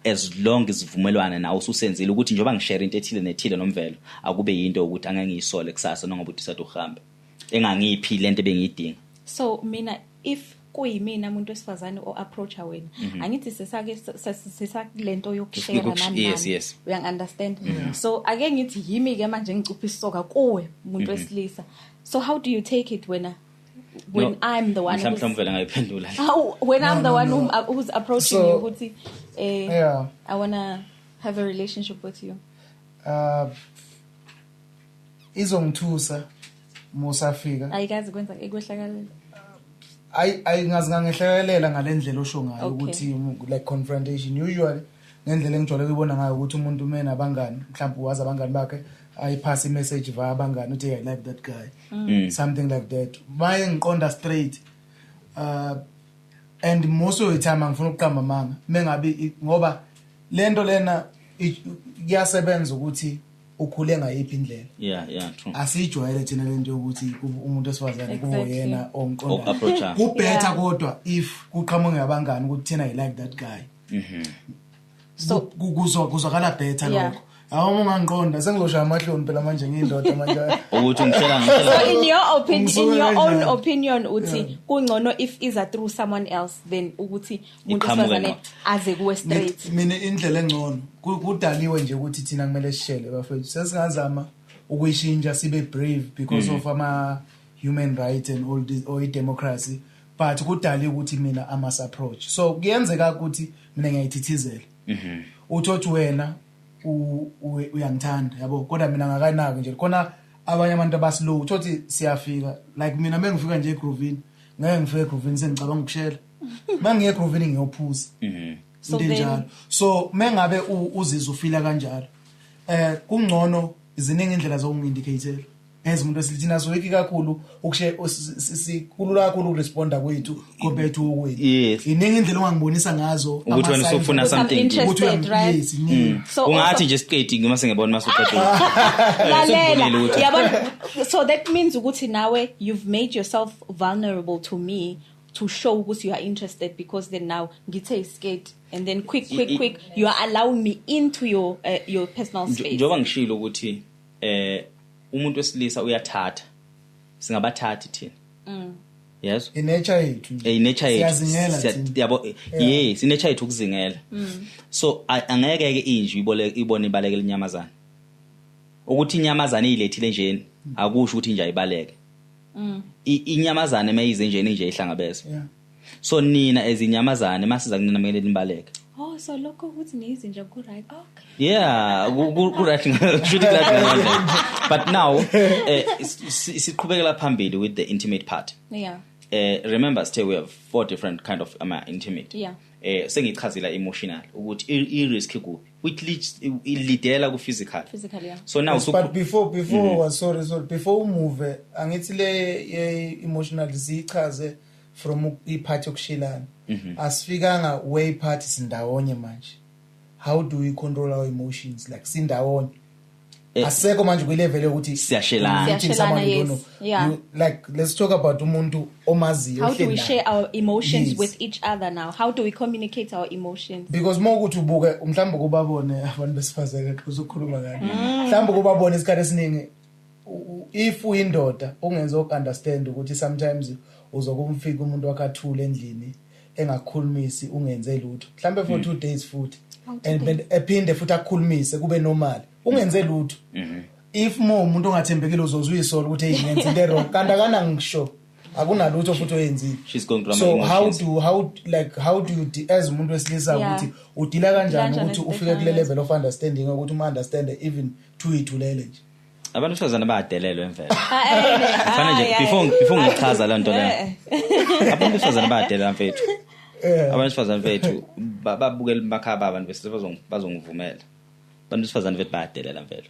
as long isivumelwano nawe ususenzile ukuthi njengoba ngishare into ethile nethile nomvelo, akube yinto ukuthi angeke ngiyisole kusasa noma ngabe udecide uhambe engangiphi lento ebengiyidinga. So mina, if kuyimina umuntu wesifazane o-approacha wena, angithi sesake sesakulento yokushare nani nani, uyangi-understand? So ake ngithi yimi-ke manje ngicupha isisoka kuwe umuntu wesilisa, so how do you take it wena when No, I'm the one mhlawumbe who's mhlawumbe vele ngayiphendula. How, when No, I'm the no, one no. who's approaching So, you ukuthi yeah. I wanna have a relationship with you. Izongithusa musafika. Ayikazi kwenza ekwehlakalela. Ayingazi ngangehlekelela ngalendlela osho ngayo Okay. ukuthi like confrontation usually ngendlela engijwayele ukuyibona ngayo ukuthi umuntu uma enabangani, mhlawumbe wazi abangani bakhe, ayiphasa i-message via abangani uthi I like that guy, something like that. Maye ngiqonda straight, and most of the time angifuna ukuqamba amanga mengabe ngoba lento lena iyasebenza ukuthi ukhule ngayiphi indlela. Yeah, true. Asijwayele thina lento yokuthi umuntu wesifazane kube yena ongiqonda. Oku-approach-a. Ku-better kodwa if kuqhamuka ngabangani ukuthi thina I like that guy. So Kuzwakala better Yeah. lokho. Awu ungangiqonda sengizoshaya amahloni phela manje ngiyindoda manje. Ukuthi ungishela ngishela. So in your opinion, in your own Ngisuke opinion uthi kungcono if iza through someone else than ukuthi umuntu Iqhamuke wesifazane ngqo. aze kuwe straight. Mina indlela engcono kudaliwe nje ukuthi thina kumele sishele bafethu. Sesingazama ukuyishintsha sibe brave because of ama human rights and all this or democracy, but kudaliwe ukuthi mina I must approach. So kuyenzeka ukuthi mina ngiyayithithizela. Uthothi wena uyangithanda yabo, kodwa mina ngakanaki nje. Khona abanye abantu abaslow, uthothi siyafika like mina mengifika nje egroovini, ngeke ngifike egroovini sengicabanga ukushela. Mangiye egroovini ngiyophuza. So Into then enjalo. So mengabe uzizwa ufila kanjalo, kungcono iziningi indlela zokungi-indicatela as umuntu wesilisa. Thina soyiki kakhulu ukushe sikulula kakhulu ukuresponda kwethu compared to okwethu. Yes. Iningi indlela ongangibonisa ngazo Ukuthi wena ama-signs usufuna Ukuthi I'm something. interested, ukuthi right? yes, iningi. So Ungathi also- nje siqedi ngima sengibona masuqedile. Lalela. Sengibonile ukuthi- Yabona, so that means ukuthi nawe you've made yourself vulnerable to me to show ukuthi you are interested, because then now ngithe iskate and then quick, quick, quick you are allowing me into your personal space. Njengoba ngishilo ukuthi umuntu wesilisa uyathatha, singabathathi thina. Yes. I-nature yethu nje. I-nature yethu. Siyazingela thina. Yabo, yes, i-nature yethu ukuzingela. So angeke ke inje ibone ibalekele inyamazana. Ukuthi inyamazana iyilethile njeni akusho ukuthi inje ayibaleke. Inyamazana mayize njeni inje ihlangabeza. Yeah. So nina ezinyamazane masiza kunina kumele nibaleke. Oh, so lokho ukuthi niyizinja ku right. Okay. Yeah, ku right should right ngale. But now siqhubekela phambili with the intimate part. Yeah. Remember still we have four different kind of intimate. Yeah. Sengichazila emotional ukuthi i risk kuphi, which leads ilidela ku physical. Physical, yeah. So now Yes, so but before was sorry, before umove angithi le ye emotional sichaze From ipart yokushilana, asifikanga way part, sindawonye manje. How do we control our emotions, like sindawonye? Asekho manje kwilevel yokuthi Siyashelana. meeting someone Siyashelana, you don't yes. know. Yeah. You, like, let's talk about umuntu omaziyo How do we ohleli naye. share our emotions Yes. with each other now? How do we communicate our emotions? Because uma ukuthi ubuke, mhlawumbe kubabone abantu besifazane xa usukhuluma ngani, mhlawumbe kubabone isikhathi esiningi, if uyindoda ungenze ukunderstand ukuthi sometimes uzokumfika umuntu wakhathule endlini engakhulumisi, ungenze lutho mhlawumbe for 2 days futhi, and then ephinde futhi akukhulumise kube normal, ungenze lutho. If more umuntu ongathembekile, uzoze uyisola ukuthi hey, ngenza into wrong, kanti akana ngisho akunalutho futhi oyenzile. She's going through So ama how emotions. do how like how do you as umuntu wesilisa ukuthi udila kanjani kanjani ukuthi with ufike kule the level of understanding ukuthi uma understand even to ithulele nje? Abantu besifazane bayadelelwa emvelo. Ah, Fana nje before ngichaza le nto leyo, abantu besifazane bayadelela, mfethu. Abantu besifazane, mfethu, babukela emakhaya babo, abantu besilisa bazongivumela. Abantu besifazane, mfethu, bayadelela mvelo.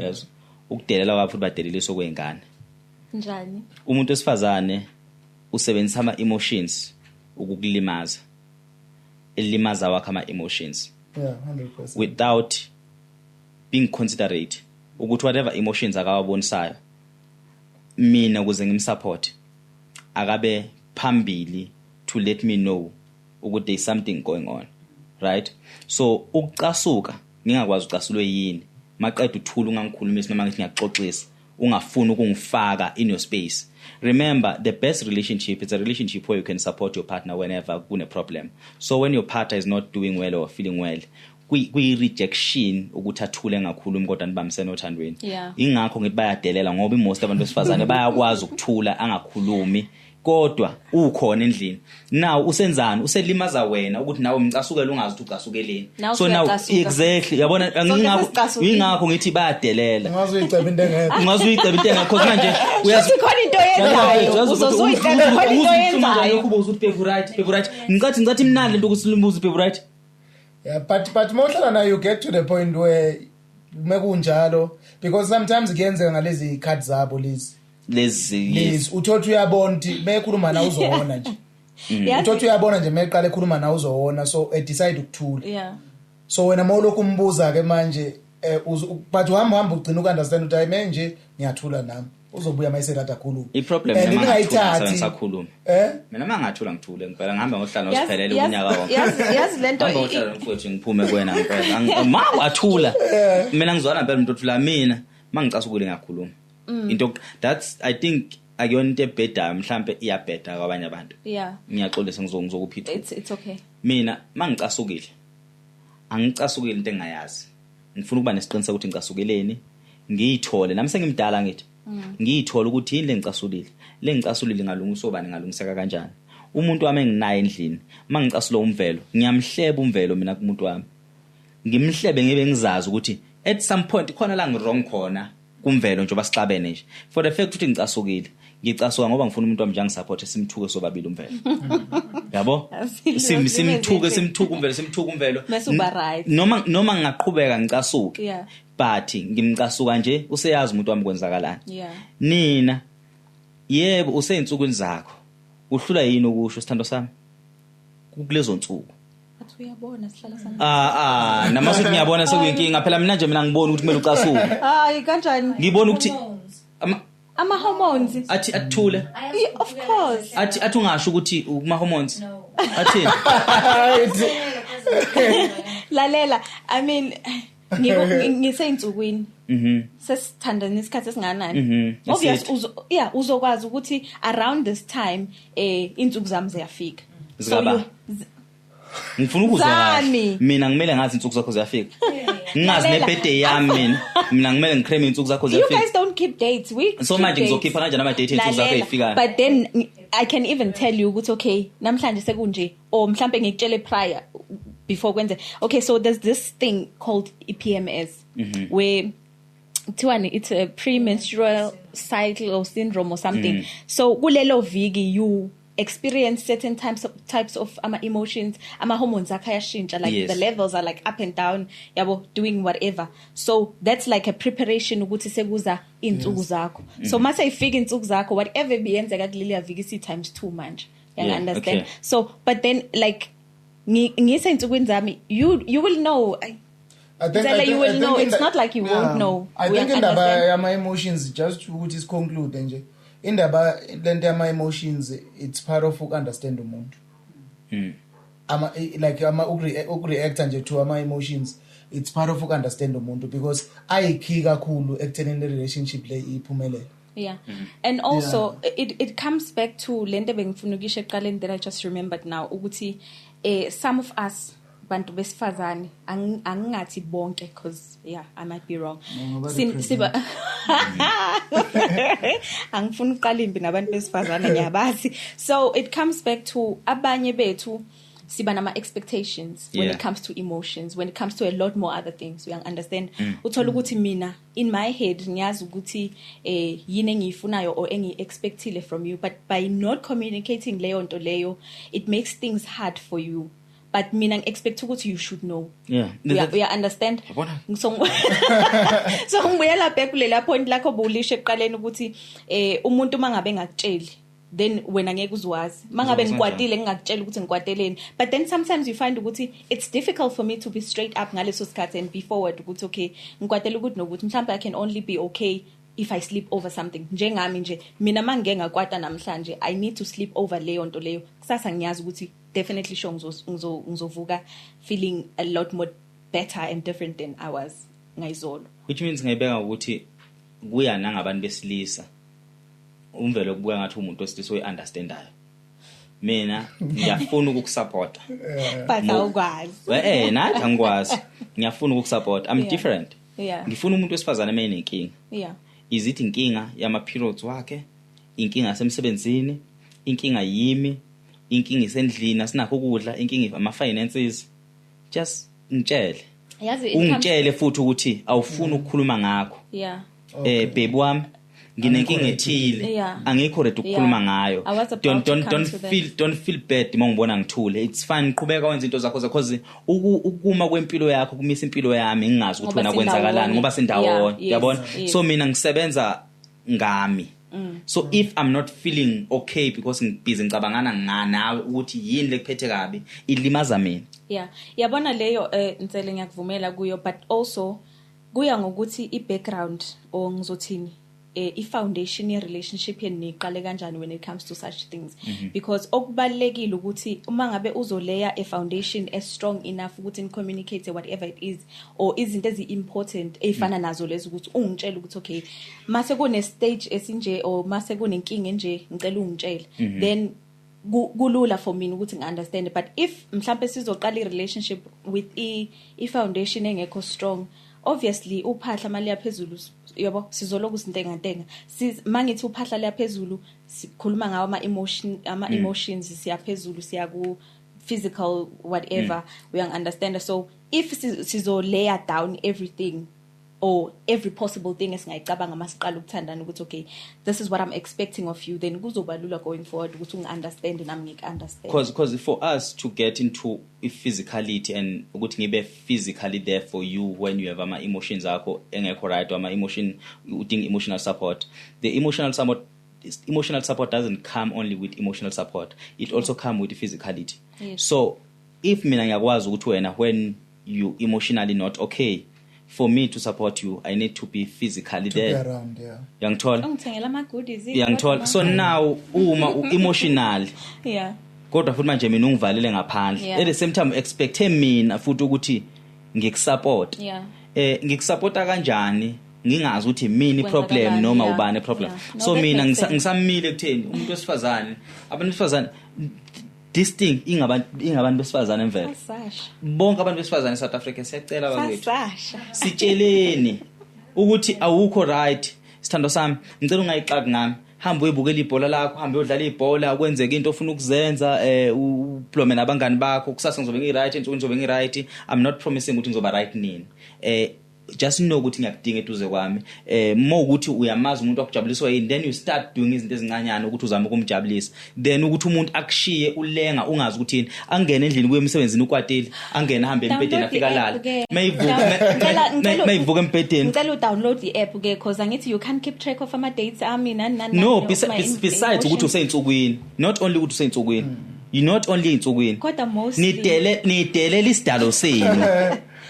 Yes, ukudelela kwabo futhi badeleliswa kwey'ngane. Njani? Umuntu wesifazane usebenzisa ama-emotions ukukulimaza, elimaza wakho ama-emotions Yeah, 100%. without being considerate ukuthi whatever emotions akawabonisayo, mina ukuze ngimsupport akabe phambili to let me know ukuthi there is something going on, right? So ukucasuka, ngingakwazi ucasulwe yini, maqeda uthula, ungangikhulumisi noma ngithi ngiyakuxoxisa, ungafuni ukungifaka in your space. Remember, the best relationship is a relationship where you can support your partner whenever kune problem. So when your partner is not doing well or feeling well, kuyi-rejection ukuthi athule engakhulumi kodwa nibambisene othandweni. Ingakho ngithi bayadelela, ngoba imost abantu besifazane bayakwazi ukuthula angakhulumi kodwa ukhona endlini. Now usenzani? Uselimaza wena ukuthi nawe umcasukele, ungazi ukuthi ucasukeleni. Now So now usuyacasuka. Exactly, yabona? Sonke Ingakho sesicasukile. ingakho ngithi bayadelela. Ungaze uyicebe into engekho. Ungaze uyicebe into engekho, 'cause manje uyazi Futhi khona into oyenzayo, uzoze uyicebe khona into oyenzayo. Ubuza ukuthi, "Babe, right? Babe, right?" Ngicathi imnandi lento ukuthi limbuze, "Babe, right?" Yeah, but mawuhlala nayo, you get to the point where mekunjalo, because sometimes kuyenzeka ngalezi card zabo lezi. Lezi, yes. Lezi uthothi uyabona ukuthi mekhuluma nawe uzowona nje. Uthothi uyabona nje meqala ekhuluma nawe uzowona, so e decide ukuthula. So wena mawulokhu umbuza ke manje, but uhamba uhamba ugcina ukunderstand ukuthi hayi, manje ngiyathula nami, uzobuya mayise akhuluma. I-problem And mina mangathula ningayithathi ngisakhuluma. Eh. Mina mangathula ngithule ngempela, ngihambe ngohlala nosiphelele unyaka wonke. Yazi lento Hamba ngohlala mfowethu, ngiphume kuwena ngempela. Ma wathula, mina ngizwana ngempela umuntu othula. Mina mangicasukile ngiyakhuluma. Into that's, I think, akuyona into ebhedayo, mhlambe iyabheda kwabanye abantu. Ngiyaxolisa, ngizokuphitha. It's okay. Mina mangicasukile, angicasukile into engayazi, ngifuna ukuba nesiqiniseko ukuthi ngicasukeleni, ngiyithole nami sengimdala, ngithi ngiyithole ukuthi yini lengicasulile, lengicasulile ngalungisa obani, ngalungiseka kanjani. Umuntu wami enginaye endlini, mangicasula umvelo, ngiyamhleba umvelo mina kumuntu wami, ngimhlebe ngibe ngizazi ukuthi at some point khona la ngi-wrong khona kumvelo, njengoba sixabene nje. For the fact ukuthi ngicasukile, ngicasuka ngoba ngifuna umuntu wami nje angisupport, simthuke sobabili umvelo, yabo? Simthuke, simthuke umvelo, simthuke umvelo. Bese uba right. Noma ngingaqhubeka ngicasuke, but ngimcasuka nje useyazi umuntu wami kwenzakalani. Nina, yebo, useyinsukwini zakho, uhlula yini ukusho, "Sithando sami, kulezo nsuku"? Athi uyabona sihlala sana. Ah ah, nama suthi ngiyabona sekuyinkinga phela. Mina nje, mina ngibona ukuthi kumele ucasuke. Hayi, kanjani? Ngibona ukuthi Ama hormones. Athi athule. Yeah, of course. Athi ungasho ukuthi kuma hormones athini. Lalela, I mean, ngiseyinsukwini. Sesithandana isikhathi esinganani? Obvious Eside. uzo yeah, uzokwazi ukuthi around this time insuku zami ziyafika. So Zikaba? Ngifuna ukuzwa kahle. Zami. Mina ngimele ngazi insuku zakho ziyafika, ngingazi Lalela. nebirthday yami. Mina ngimele ngicreme insuku zakho You ziyafika. guys don't keep dates. We So keep manje dates. ngizokhipha kanjani ama-date ey'nsuku zakho Lalela, ey'fikayo? but then I can even tell you ukuthi okay, namhlanje sekunje, or mhlambe ngikutshele prior before kwenze. Okay, so there's this thing called PMS where kuthiwani, it's a premenstrual cycle or syndrome or something. So kulelo viki you experience certain types of ama emotions, ama hormones akho ayashintsha, like the levels are like up and down, yabo, doing whatever. So that's like a preparation ukuthi sekuza insuku zakho. So mase ifika insuku zakho, whatever biyenzeka kuleliya viki si times 2 manje. You understand? Okay. So but then like ngise insukwini zami, you will know. I think, Zela, I think, you will I think know. in It's the, not like you won't know. I We think indaba understand. yama emotions, just ukuthi siconclude nje, indaba lento yama emotions, it's part of understand umuntu. Ama like ama ukureact nje to ama emotions, it's part of understand umuntu, because ayikey kakhulu ekuthenini le relationship le iphumelele. Yeah. And also it comes back to lento bengifuna ukisho eqaleni that I just remembered now, ukuthi some of us bantu besifazane, angingathi bonke, because yeah, I might be wrong. Ngoba represent. Angifuni ukuqala impi nabantu besifazane, ngiyabazi. So it comes back to abanye bethu siba nama expectations when it comes to emotions, when it comes to a lot more other things, you understand? Uthola ukuthi mina in my head ngiyazi ukuthi yini engiyifunayo or engiyi-expectile from you, but by not communicating leyo nto leyo, it makes things hard for you. But mina ngi-expect ukuthi you should know. We understand? Yabona? So ngibuyela back kulela point lakho obulisho ekuqaleni ukuthi umuntu uma ngabe engakutsheli, then wena ngeke uzwazi. Mangabe Uzokwazi ngikwatile ngingakutshela ukuthi ngikwateleni. But then sometimes you find ukuthi it's difficult for me to be straight up ngaleso sikhathi and be forward ukuthi okay, ngikwatela ukuthi nokuthi mhlawumbe I can only be okay if I sleep over something. Njengami nje, mina mangike ngakwata namhlanje, I need to sleep over leyo nto leyo. Kusasa ngiyazi ukuthi definitely sure ngizovuka feeling a lot more better and different than I was ngayizolo. Which means ngiyibeka ukuthi kuya nangabantu besilisa. Umvelo kubuka ngathi umuntu wesilisa oyi-understandayo. Mina ngiyafuna ukukusupporta. But awukwazi. Nathi angikwazi. Ngiyafuna ukukusupporta. I'm different. Ngifuna umuntu wesifazane uma enenkinga. Is it inkinga yama periods wakhe? Inkinga yasemsebenzini? Inkinga yimi? Inkinga isendlini asinakho ukudla, inkinga ama finances. Just ngitshele. Yazi, it comes Ungitshele futhi ukuthi awufuni ukukhuluma ngakho. Babe wami, nginenkinga ethile. Angikho ready ukukhuluma ngayo. I was about Don't, to don't, come don't to that. feel, don't feel bad uma ngibona ngithule. It's fine, qhubeka wenze into zakho, because ukuma kwempilo yakho kumisa impilo yami, ngingazi ukuthi Ngoba wena kwenzakalani, sindawonye. ngoba sindawonye. Uyabona? So mina ngisebenza ngami. So if I'm not feeling okay because ngibhizi ngicabangana nawe ukuthi yini lekuphethe kabi, ilimaza mina. Yeah. Yabona leyo Nsele ngiyakuvumela kuyo, but also kuya ngokuthi i-background or ngizothini, i-foundation ye-relationship yenu niyiqale kanjani when it comes to such things. Because okubalulekile ukuthi uma ngabe uzoleya a foundation as strong enough ukuthi ni-communicate whatever it is or izinto ezi-important ey'fana nazo lezo, ukuthi ungitshele ukuthi okay, mase kune-stage esinje or mase kunenkinga enje, ngicela ungitshele. Then kulula for mina ukuthi ngi-understand. But if mhlampe sizoqala i-relationship with i-foundation engekho strong, obviously uphahla mali yaphezulu, yabo, sizoloku sintengantenga. Mangithi uphahla liyaphezulu, sikhuluma ngawo ama emotions, siyaphezulu, siya ku physical whatever, we understand. So if sizo layer down everything or every possible thing esingayicabanga masiqala ukuthandana ukuthi okay, this is what I'm expecting of you, then kuzoba lula going forward ukuthi ungi-understand nami ngiku-understand. Because for us to get into physicality and ukuthi ngibe physically there for you when you have ama emotions akho engekho right, ama emotion udinga emotional support, the emotional support doesn't come only with emotional support, it also come with physicality. So if mina ngiyakwazi ukuthi wena when you emotionally not okay, for me to support you, I need to be physically To be there. around, yeah. Uyangithola? Ungithengela ama goodies, Uyangithola? kodwa So now uma u emotional, kodwa futhi manje mina ungivalele ngaphandle. At the same time expect mina futhi ukuthi ngikusupport. Ngikusupporta kanjani? Ngingazi ukuthi mina Kwenzakalani, problem noma ubani problem. No, So that mina makes sense. ngisamile kutheni umuntu wesifazane, abantu besifazane, this thing ingabantu besifazane emvelo. Sasha. Bonke abantu besifazane eSouth Africa siyacela bakwethu. Sasha. Sitsheleni ukuthi awukho right, sithando sami, ngicela ungayixaki ngami. Hamba uyibukela ibhola lakho, hamba uyodlala ibhola, kwenzeke into ofuna ukuzenza, ublome nabangani bakho, kusasa ngizobe ngi right, ensukwini ngizobe ngi right. I'm not promising ukuthi ngizoba right nini. Just know ukuthi ngiyakudinga eduze kwami. More ukuthi uyamazi umuntu akujabuliswa yini, then you start doing izinto ezincanyana ukuthi uzame ukumjabulisa, then ukuthi umuntu akushiye ulenga ungazi ukuthi yini, angene endlini kuye emsebenzini ukwatile, angene ahambe embhedeni afika lala, mayivuka mayivuka embhedeni. Ngicela udownload i-app ke, cause angithi you can't keep track of ama dates ami nani nani. No, besides ukuthi useyinsukwini, not only ukuthi useyinsukwini, you not only insukwini kodwa mostly nidelela isidalo senu.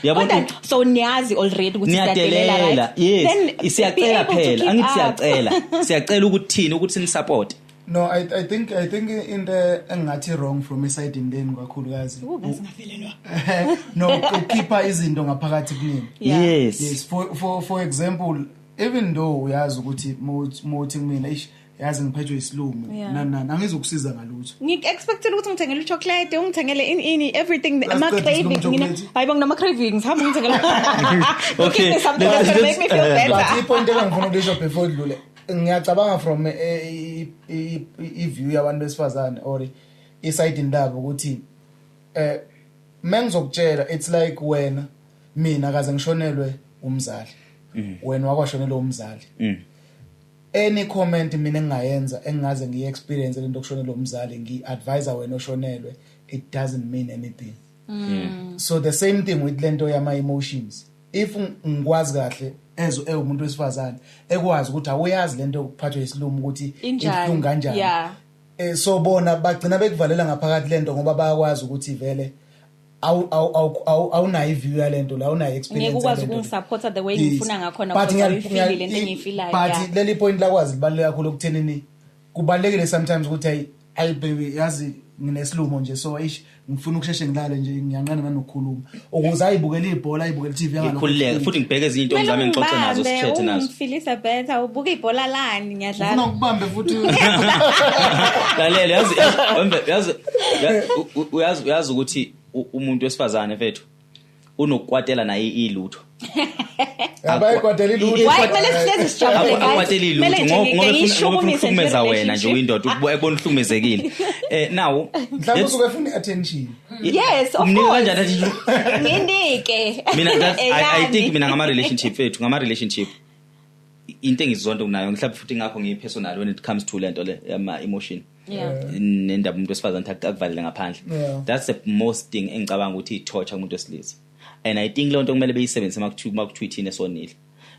Yabona, so niyazi already ukuthi siyadelela, right? Yes, siyacela phela, angithi siyacela, siyacela ukuthini ukuthi nisupport. No, I think into engathi wrong from a side indeni kakhulukazi. No, ukhipha izinto ngaphakathi kunini. Yes. Yes, for example, even though uyazi ukuthi mothi mina ish yazi ngiphethwe isilumo nani angizokusiza ngalutho. Ngi-expected ukuthi ngithengele uchocolate, ungithengele ini everything, ama cravings mina. Hayibo, nginama cravings, hamba ngithengele. Okay, something that's gonna make me feel better. But ipoint engifuna ukulisho before dlule, ngiyacabanga from i view yabantu besifazane or iside indaba ukuthi mengizokutshela, it's like wena mina kaze ngishonelwe umzali, wena wakwashonelwe umzali. Any comment mina engingayenza engingaze ngiyi-experience lento okushonelwe umzali, ngi-advise wena oshonelwe, it doesn't mean anything. So the same thing with lento yama emotions. If ngikwazi kahle as umuntu wesifazane ekwazi ukuthi awuyazi lento yokuphathwa isilumo ukuthi ibuhlungu kanjani, so bona bagcina bekuvalela ngaphakathi lento ngoba bayakwazi ukuthi vele awunayo iview yalento la, awunayo experience, ngeke ukwazi ukungisupporta the way ngifuna ngakhona, because awuyifili lento engiyifilayo. But leli point lakwazi libaluleke kakhulu ekuthenini, kubalulekile sometimes ukuthi hayi baby, yazi nginesilumo nje, so eish ngifuna ukusheshe ngilale nje, ngiyanqana nanokukhuluma, ukuze ayibukele ibhola, ayibukele TV yangalokho, ngikhululeke futhi ngibheke ezinye into zami ngixoxe nazo, sithethe nazo. Ungifilisa better ubuka ibhola lani, ngiyadlala. Ufuna ukubambe futhi. Lalela, yazi uyazi ukuthi umuntu wesifazane mfethu unokukwatela naye ilutho. Abayikwatela ilutho. Why kumele sihlezi sijabule guys? Akwatela ilutho ngoba uhlukumeza wena nje uyindoda, ukubona uhlukumezekile. Now mhlawumbe usuke efuna attention. Yes, of course. Kanjani attention? Nginike. Mina I think mina ngama relationship fethu, ngama relationship into engizonto kunayo mhlawumbe futhi ngakho ngiyipersonal when it comes to lento le ama emotion. Nendaba umuntu wesifazane akuvalele ngaphandle. That's the most thing engicabanga ukuthi i-torture kumuntu wesilisa. And I think lonto kumele beyisebenzise makuthiwa ithina esonile.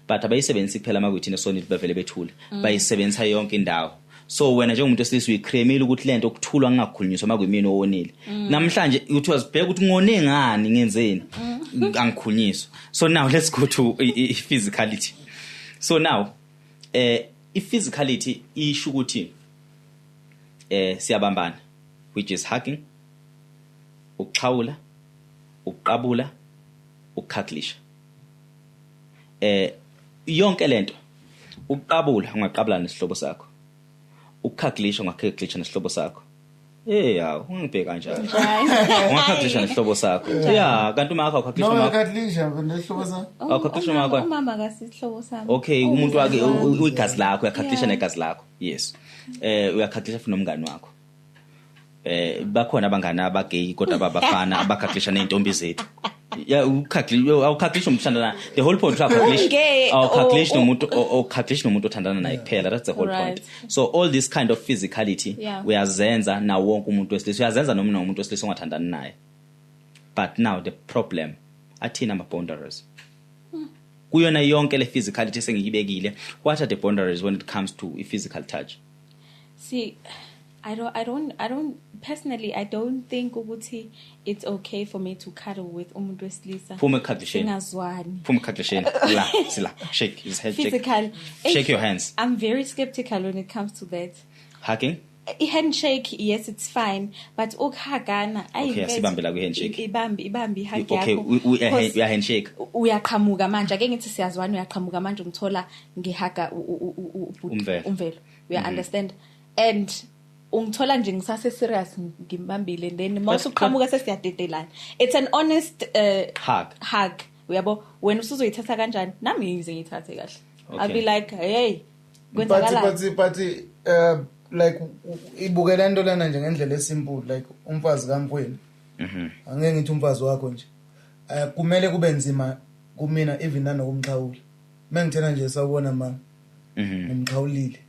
But abayisebenzisi kuphela makuthina esonile, bavele bethule. Bayisebenzisa yonke indawo. So wena njengomuntu wesilisa uyikremile ukuthi lento okuthulwa ngingakhulunyiswa makuyimina owonile. Namhlanje uthi wazibheka ukuthi ngone ngani, ngenzeni, angikhulunyiswa. So now let's go to physicality. So now i-physicality isho ukuthi siyabambana, which is hugging, ukuxhawula, ukuqabula, ukukhaklisha. Yonke lento, ukuqabula ungaqabula nesihlobo sakho, ukukhaklisha ungakhaklisha nesihlobo sakho. Yaw, ungibheka kanjani? Ungakhaklisha nesihlobo sakho. Yeah, kanti uma akho ukhaklisha uma. No, ukhaklisha nesihlobo sakho. Awukhaklisha uma akho. Umama akasihlobo sami. Okay, umuntu wakhe uyigazi lakho, uyakhaklisha negazi lakho. Yes. Uyakhaklisha futhi nomngani wakho. Bakhona abangani abagay kodwa ababafana abakhaklisha nezintombi zethu. Yeah, ukhaklisha umthandana. The whole point awukhaklisha nomuntu, awukhaklisha nomuntu othandana naye kuphela. That's the whole point. So all this kind of physicality uyazenza na wonke umuntu wesilisa, uyazenza noma umuntu wesilisa ongathandani naye. But now the problem athina ama boundaries. Kuyona yonke le physicality sengiyibekile, what are the boundaries when it comes to a physical touch? See, I don't personally, I don't think ukuthi it's okay for me to cuddle with umuntu wesilisa. Phuma ekhaklisheni. Singazwani. Phuma ekhaklisheni. La, sila. Shake his head. Physical. Shake your hands. I'm very skeptical when it comes to that. Hugging? I handshake, yes, it's fine, but ukuhagana, okay, asibambe la ku handshake. Ibambi hug yakho. Okay, we handshake. Uyaqhamuka manje, ake ngithi siyazwana, uyaqhamuka manje ungithola ngihaga umvelo. We understand. And ungithola nje ngisase serious ngimbambile, and then mawusuqhamuka sesiyadedelana. It's an honest hug. Uyabo, wena usuzoyithatha kanjani? Nami ngize ngiyithathe kahle. I'll be like, hey, kwenzakalani? But like ibukela into lana nje ngendlela esimple, like umfazi kamfweni. Angeke ngithi umfazi wakho nje. Kumele kube nzima Kumina even nanokumxhawula, mengithena nje, "Sawubona mama," ngimxhawulile,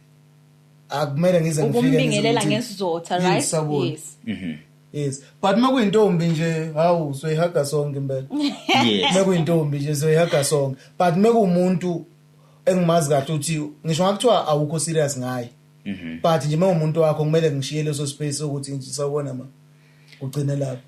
akumele ngize ngifike ngize Ukumbingelela ngesizotha, Yes, right? sawubona. Yes. Yes, but makuyintombi nje, hawu, soyihaga sonke impela. Mekuyintombi nje soyihaga sonke, but mekuwumuntu engimazi kahle ukuthi ngisho ngakuthiwa awukho serious ngaye, but nje mewumuntu wakho kumele ngishiye leso space sokuthi nje, "Sawubona ma," kugcine lapho,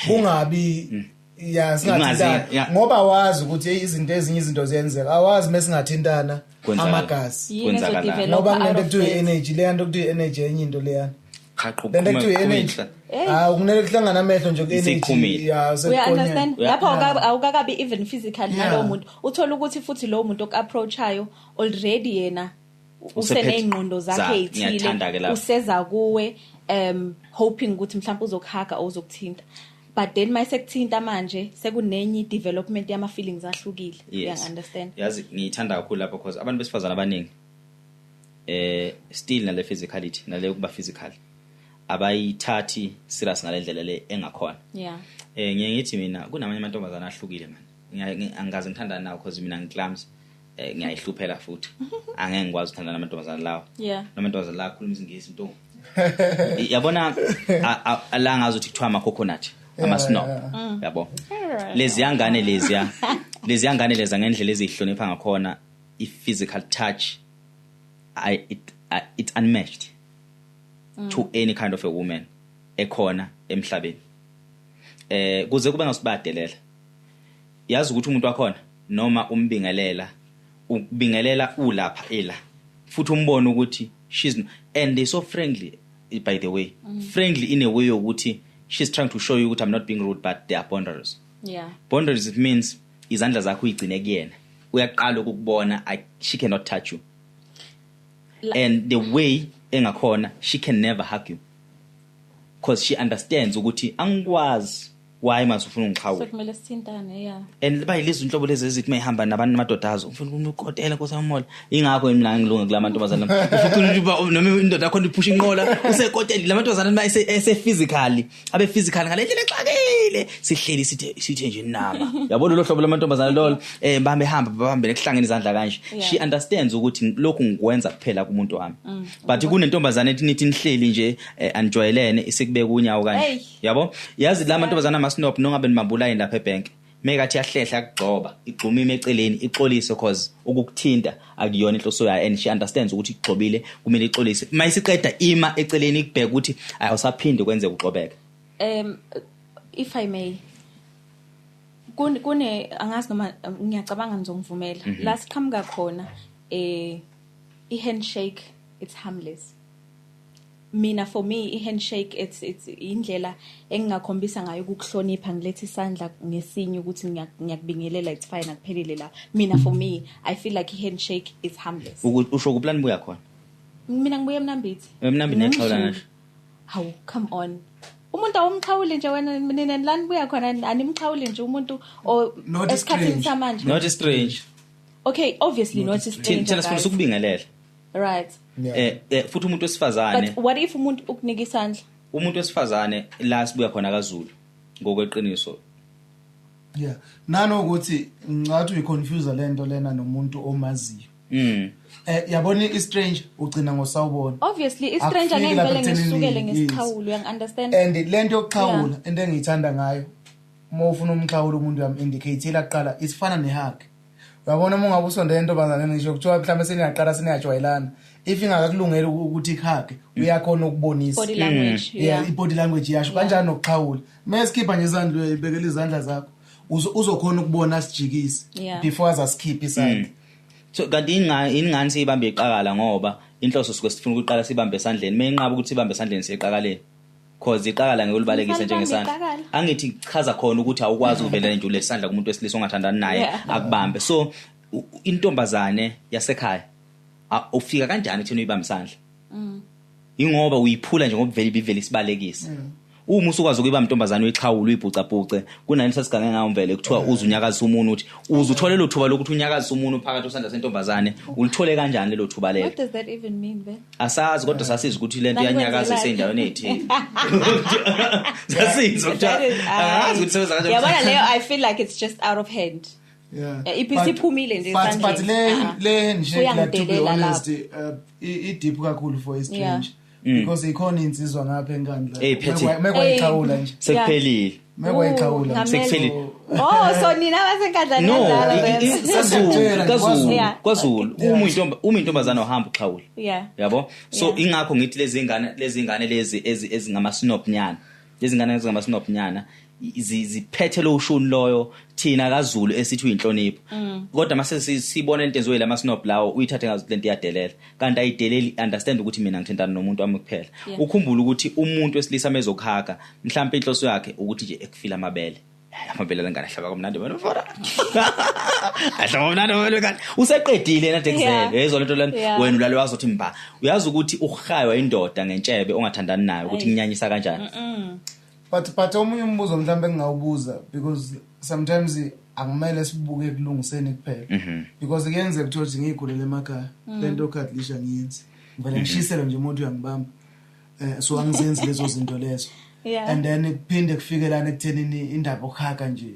kungabi ya singathintana, ngoba wazi ukuthi hey, izinto ezinye izinto ziyenzeka, awazi mesingathintana Kwenzakala. amagazi. Yini Kwenzakalani? ezodevelopa Ngoba out kunento of ekuthiwa that? i-energy, leya nto kuthiwa i-energy, enye into leyana, Qhaqhu. lento ekuthiwa i-energy. Hawu, kunele kuhlangana amehlo nje ku-energy. Isiqhumile. Ya, We sekuqonyene. understand. Lapho awukakabi even physical Yeah. nalowo muntu. Uthola ukuthi futhi lowo muntu oku-approachayo already yena useney'ngqondo zakhe Ngiyathanda-ke ey'thile, lapho. useza kuwe hoping ukuthi mhlawumbe uzokuhaga or uzokuthinta, but then mayise kuthinta manje sekunenye i-development yama-feelings ahlukile. Yes. Understand. Yazi ngiyithanda kakhulu lapho because abantu besifazana abaningi still nale physicality, nale kuba physical, abayithathi serious ngale ndlela le engakhona. Ngiye ngithi mina kunamanye amantombazana ahlukile man. Angikaze ngithandane nawo because mina ngiclams, ngiyayihluphela futhi angeke ngikwazi ukuthandana namantombazana lawo. Namantombazana la akhuluma isingisi nto, yabona, la ngazi ukuthi kuthiwa ama-coconut, ama-snob, yabo, leziya ngane leziya ngane leza ngendlela eziyihlonipha ngakhona i-physical touch, it's unmatched to any kind of a woman ekhona emhlabeni, kuze kube ngasibadelela. Yazi ukuthi umuntu wakhona noma umbingelela, ukubingelela ulapha ela futhi umbone ukuthi she's and they so friendly, by the way, friendly in a way yokuthi she's trying to show you ukuthi I'm not being rude, but there are boundaries. Boundaries, it means izandla zakho uyigcine kuyena, uyaqala ukukubona, she cannot touch you. And the way engakhona, she can never hug you because she understands ukuthi angikwazi, why mase ufuna ungixhawula? Sekumele sithintane, yeah. And bayilezi inhlobo lezi ezithi mayihamba nabantu amadoda azo, ufuna ukukotela nkosi yamola. Ingakho mina ngilunga kula mantombazana, ufuna ukuthi noma indoda yakho iphusha inqola usekotela la mantombazana ma ese physically, abe physical ngale ndlela exakile, sihleli sithe nje nama, yabo, lo hlobo lamantombazana lolo, bahambe hamba babambe ekuhlangene izandla kanje. She understands ukuthi lokhu ngikwenza kuphela kumuntu wami, but kunentombazana ethi nithi nihleli nje, anijwayelene, isikubeka unyawo kanje. Hey. Yabo, yazi la mantombazana ama-snob, nongabe nimabulayi lapha ebhenki, mekathi yahlehla yakugxoba, igxuma ime eceleni ixolise, cause ukukuthinta akuyona inhloso yayo, and she understands ukuthi igxobile, kumele ixolise. Uma isiqeda ima eceleni ikubheka ukuthi awusaphinde kwenzeka uxobeka. If I may, kune angazi noma ngiyacabanga nizongivumela la siqhamuka khona, i-handshake, it's harmless. Mina, for me, i-handshake, it's indlela engingakhombisa ngayo ukukuhlonipha, ngilethe isandla ngesinye ukuthi ngiyakubingelela, it's fine, akuphelile la. Mina, for me, I feel like i-handshake is harmless. Usho kuplani buya khona? Mina ngibuye eMnambithi. Emnambithi niyaqhawulana NgumZulu. nje? Hawu, come on, umuntu awumxhawuli nje wena. Nina lani buya khona animxhawuli nje umuntu or Not esikhathini strange. samanje? Not strange. Okay, obviously not stranger, Thina sifuna guys. ukubingelela. Right. Futhi umuntu wesifazane But what if umuntu ukunika isandla? Umuntu wesifazane la sibuya khona kaZulu, ngokweqiniso. Yeah, nanokuthi ngingathi uyiconfuse lento lena nomuntu omaziyo. Yabona, i-strange ugcina ngosawubona. Obviously i-stranger Akufiki ngeke lapha vele ekuthenini ngisukele yes. ngesiqhawulo, uyangi-understand? And lento yokuxhawula, into engiyithanda ngayo, uma ufuna umxhawula umuntu uyam-indicate kuqala, isifana nehug. Uyabona, uma ungabe usondele entombazaneni, ngisho kuthiwa mhlawumbe seniyaqala, seniyajwayelana, if ingakakulungeli ukuthi ikuhage, uyakhona ukubonisa. Body language. Yeah, i-body language iyasho. Kanjani nokuxhawula, mesikhipha nje isandla, uyibekela izandla zakho, uzokhona ukubona sijikise before aze asikhiphe isandla. So kanti ingani siyibambe iqakala? Ngoba inhloso suke sifuna ukuqala sibambe esandleni, mayinqaba ukuthi sibambe esandleni, siyeqakaleni, cause iqakala ngeke ulibalekise Mfana, njengesandla. ibambe iqakala. Angithi chaza khona ukuthi awukwazi ukuvela nje ulethe isandla kumuntu wesilisa ongathandani naye akubambe. So intombazane yasekhaya, ufika kanjani ekutheni uyibambe isandla? Ingoba uyiphula nje ngoba vele ibivele isibalekise. Uma usukwazi ukuyibamba intombazane, uyixhawule, uyibhucabhuce, kunalesi sasigange ngayo mvele kuthiwa uze unyakazise umuntu, uthi uze uthole lelo thuba lokuthi unyakazise umuntu phakathi usandla sentombazane, ulithole kanjani lelo thuba lelo? What does that even mean, Ben? Asazi, kodwa sasizwa ukuthi lento iyanyakazisa ey'ndaweni ey'thile, sasizwa kuthiwa That is- angazi ukuthi sebenza kanjani. Yabona leyo, I feel like it's just out of hand. Yeah. Isiphumile nje But le handshake, like, to be Uyangidelela honest, lapho. i deep kakhulu for a stranger. Because ikhona insizwa ngapha eNkandla. Eh, phethe. Mekwayixhawula nje. Sekuphelile. Mekwayixhawula. Ngamele. Sekuphelile. Oh, so nina baseNkandla No, niyadlala vele. kaZulu, Siyakutshela, kaZulu, KwaZulu. kwaZulu. Uma intombazana uhamba uxhawula. Yabo? So ingakho ngithi lezi ngane lezi ezingama snob nyana. Lezi ngane ezingama snob nyana ziphethe lo ushuni loyo thina kaZulu esithi uyinhlonipho. Kodwa mase sibona into enziwe lama snob lawo, uyithathe ngazo lento iyadelela. Kanti ayideleli, understand ukuthi mina ngithintana nomuntu wami kuphela. Ukhumbule ukuthi umuntu wesilisa mezokuhaga, mhlawumbe inhloso yakhe ukuthi nje ekufila amabele. Amabele lengane ahlaba kamnandi wena mfana. Ahlaba kamnandi amabele kanti useqedile yena dekuzele. Yezwa lento lana, wena ulale wazothi mba. Uyazi ukuthi ukuhaywa indoda ngentshebe ongathandani nayo ukuthi kunyanyisa kanjani? But omunye umbuzo mhlawumbe engingawubuza, because sometimes angimele sibuke ekulungiseni kuphela, because kuyenzeka ukuthi ngiyikhulele emakhaya, lento okadlisha ngiyenzi, ngivele ngishisele nje, umuntu uyangibamba, so angizenzi lezo zinto lezo. And then kuphinde kufike lana ekuthenini indaba okuhaga nje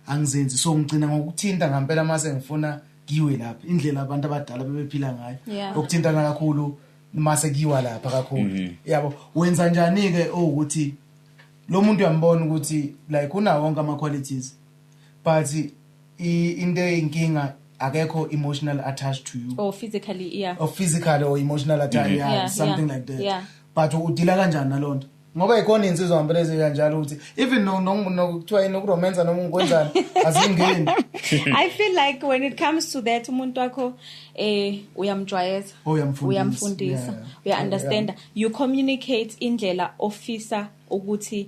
angizenzi, so ngigcina ngokuthinta ngempela mase ngifuna kiwe lapha indlela abantu abadala bebephila ngayo, ukuthintana kakhulu mase kiwa lapha kakhulu, yabo. Wenza njani ke ukuthi lo muntu uyambona ukuthi like unawo wonke ama qualities, but into eyinkinga akekho emotional attached to you Or physically, yeah. Or physical or emotional attached, yeah, something like that. But udila kanjani nalonto? Ngoba ikhona insizwa ngempela ezikanjalo ukuthi even no kuthiwa yini, ukuromansa noma ukwenzani, azingeni. I feel like when it comes to that, umuntu wakho uyamjwayeza. Oh, uyamfundisa. Uyamfundisa. Uya understand. You communicate indlela ofisa ukuthi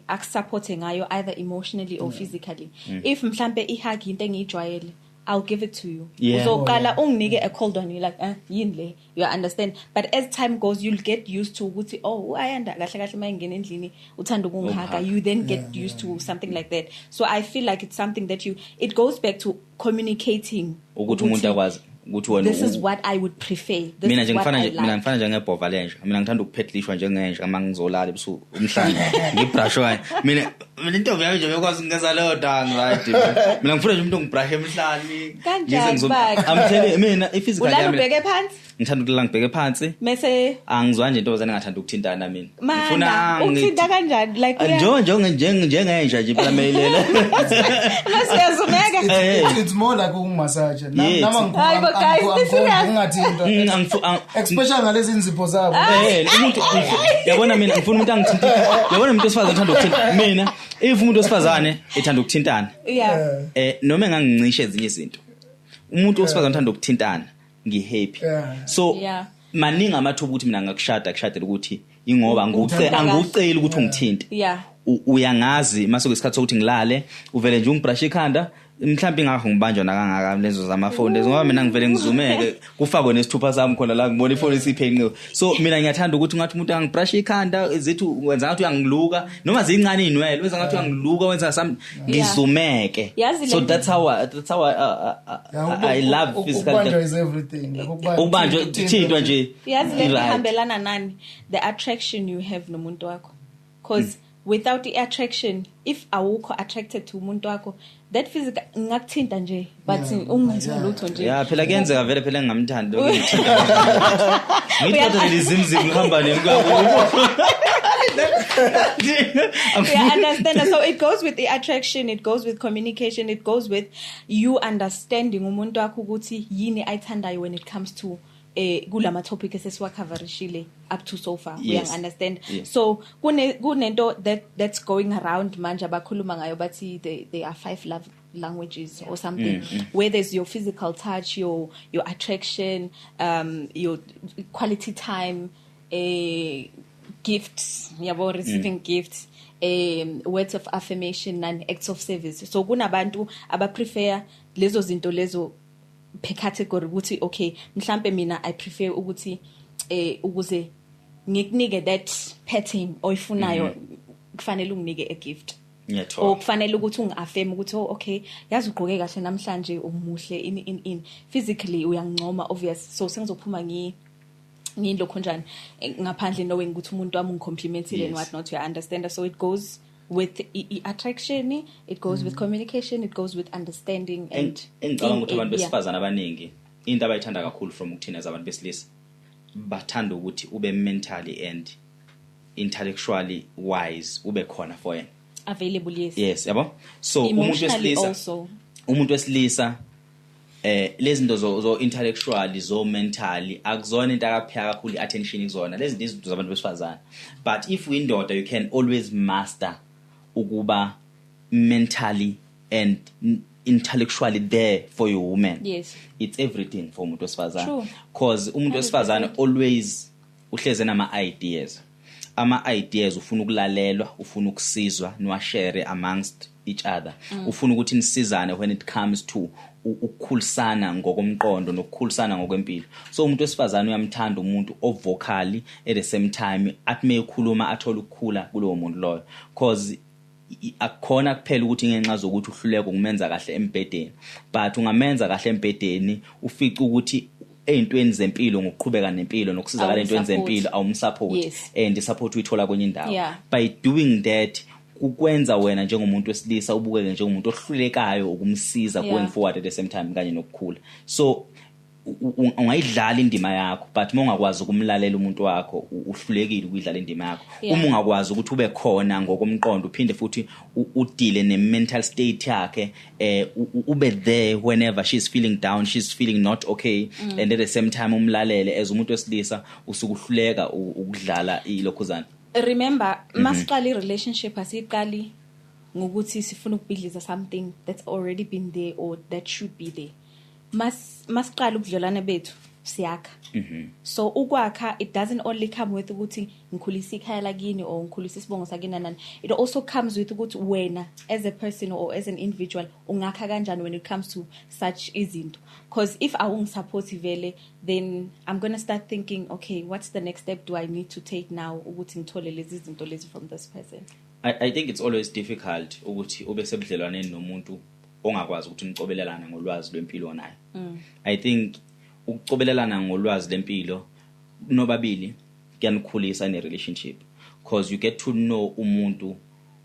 akusupporte ngayo, either emotionally or physically. If mhlambe ihug into engiyijwayele, I'll give it to you. Uzoqala unginike a cold one, you're like, "Eh, yini le?" You understand? But as time goes, you'll get used to ukuthi, oh, uyanda kahle kahle mayingena endlini uthanda ukungihaga. You then get used to something like that. So I feel like it's something that you it goes back to communicating ukuthi umuntu akwazi ukuthi wena this is what I would prefer. This mina is nje what ngifana I nje like. Mina ngifana njengebhova lenja. Mina ngithanda ukuphethilishwa njengenja uma ngizolala ebusuku umhlanje, ngibrush okanye mina intombi yami nje bekwazi ngenza leyo dang, right? Mina ngifuna nje umuntu ongibrush emhlane. Kanjani, bakhe? I'm telling, mina i-physical Ulala yami ubheke phansi? Ngithanda ukulala ngibheke phansi. Mase Angizwani nje intombazane engathanda ukuthintana mina. Mana, ukuthinta kanjani? Like Njengenja nje phela mayilele. Mase uyazumeka. It's more like ukungimasaja. Yes. Nama Hayi bo, guys, be serious. ngingathintwa, especially ngalezi nzipho zabo. Umuntu yabona, mina ngifuna umuntu angithinte, yabona, umuntu wesifazane uthanda ukuthinta. Mina if umuntu wesifazane ethanda ukuthintana, noma engangincishe ezinye izinto, umuntu wesifazane uthanda ukuthintana, ngihappy. So maningi amathuba ukuthi mina ngakushada kushadela ukuthi ingoba Ungithanda angikuceli ukuthi ungithinte. Uyangazi mase kuyisikhathi sokuthi ngilale, uvele nje ungibrush ikhanda, mhlawumbe ingakho ngibanjwa nakangaka lezo zamafoni lezo, ngoba mina ngivele ngizumeke, kufakwe nesithupha sami khona la, ngibona ifoni isiphenqiwe. So mina ngiyathanda ukuthi ngathi umuntu angibrush ikhanda, zithi wenza ngathi uyangiluka, noma zincane izinwele, wenza ngathi uyangiluka, wenza sami ngizumeke. Yazi So that's how I love physical Ukubanjwa is everything. Like, Ukubanjwa, ukuthintwa nje. Yazi le I-right. ihambelana nani? The attraction you have nomuntu wakho, because without the attraction, if awukho attracted to umuntu wakho, that physical ngakuthinta nje but ungenzi lutho nje. Ya, phela kuyenzeka vele phela ngingamthandi ngithinta, ngithi kodwa leli zimzim ngihamba nini kwakubo. Yeah, understand. So it goes with the attraction, it goes with communication, it goes with you understanding umuntu wakho ukuthi yini ayithandayo when it comes to kulama topic esesiwacoverishile up to so far. We understand. So kunento that's going around manje abakhuluma ngayo, bathi there are five love languages or something, where there's your physical touch, your attraction, your quality time, gifts, yabo, receiving gifts, words of affirmation and acts of service. So kunabantu abaprefer lezo zinto lezo per category, ukuthi okay, mhlambe mina I prefer ukuthi ukuze ngikunike that petting oyifunayo, kufanele unginike a gift Ngiyathola. or kufanele ukuthi ungi-affirm ukuthi, "Oh, okay, yazi ugqoke kahle namhlanje, umuhle," in physically uyangincoma, obvious. So sengizophuma ngiyilokho njani ngaphandle knowing ukuthi umuntu wami ungicomplimentile and what not, you understand? So it goes with attraction, it goes with communication, it goes with understanding and Engicabanga ukuthi abantu besifazana abaningi into abayithanda kakhulu from ukuthina as abantu besilisa, bathanda ukuthi ube mentally and intellectually wise, ube khona for yena. Available, yes. Yes, yabo. So umuntu Emotionally wesilisa, also. umuntu wesilisa, lezi zinto zo intellectually, zo mentally, akuzona into akapheka kakhulu attention kuzona lezi izinto zabantu besifazana. But if uyindoda, you can always master ukuba mentally and intellectually there for your woman. It's everything for umuntu wesifazane. Cause umuntu wesifazane 100%. always uhleze nama ideas, ama ideas ufuna ukulalelwa, ufuna ukusizwa, niwashare amongst each other. Ufuna ukuthi nisizane when it comes to ukukhulisana ngokomqondo nokukhulisana ngokwempilo. So umuntu wesifazane uyamthanda umuntu ovocally, at the same time athi meyikhuluma athole ukukhula kulowo muntu loyo, cause akukhona kuphela ukuthi ngenxa zokuthi uhluleke ukumenza kahle embhedeni, but ungamenza kahle embhedeni ufice ukuthi ey'ntweni zempilo, ngokuqhubeka nempilo nokusizakala ey'ntweni Awumsupport. zempilo, awumsupport. And isupport uyithola kwenye indawo. By doing that, kukwenza wena njengomuntu wesilisa ubukeke njengomuntu ohlulekayo ukumsiza going forward at the same time kanye nokukhula. So ungayidlala indima yakho, but uma ungakwazi ukumlalela umuntu wakho, uhlulekile ukuyidlala indima yakho. Uma ungakwazi ukuthi ube khona ngokomqondo, uphinde futhi udile ne-mental state yakhe, ube there whenever she's feeling down, she's feeling not okay, and at the same time umlalele as umuntu wesilisa, usuke uhluleka ukudlala ilokhuzana. Remember, masiqala i-relationship, asiyiqali ngokuthi sifuna ukubhidliza something that's already been there or that should be there. Masiqala ubudlelwane bethu, siyakha. So ukwakha, it doesn't only come with ukuthi ngikhulisa ikhaya lakini or ngikhulisa isibongo sakini nani. It also comes with ukuthi wena as a person or as an individual ungakha kanjani when it comes to such izinto. Because if awungisupport vele, then I'm going to start thinking, okay, what's the next step do I need to take now ukuthi ngithole lezi zinto lezi from this person? I think it's always difficult ukuthi ube sebudlelwaneni nomuntu ongakwazi ukuthi nicobelelane ngolwazi lwempilo naye. I think ukucobelelana ngolwazi lempilo nobabili kuyanikhulisa in a relationship, because you get to know umuntu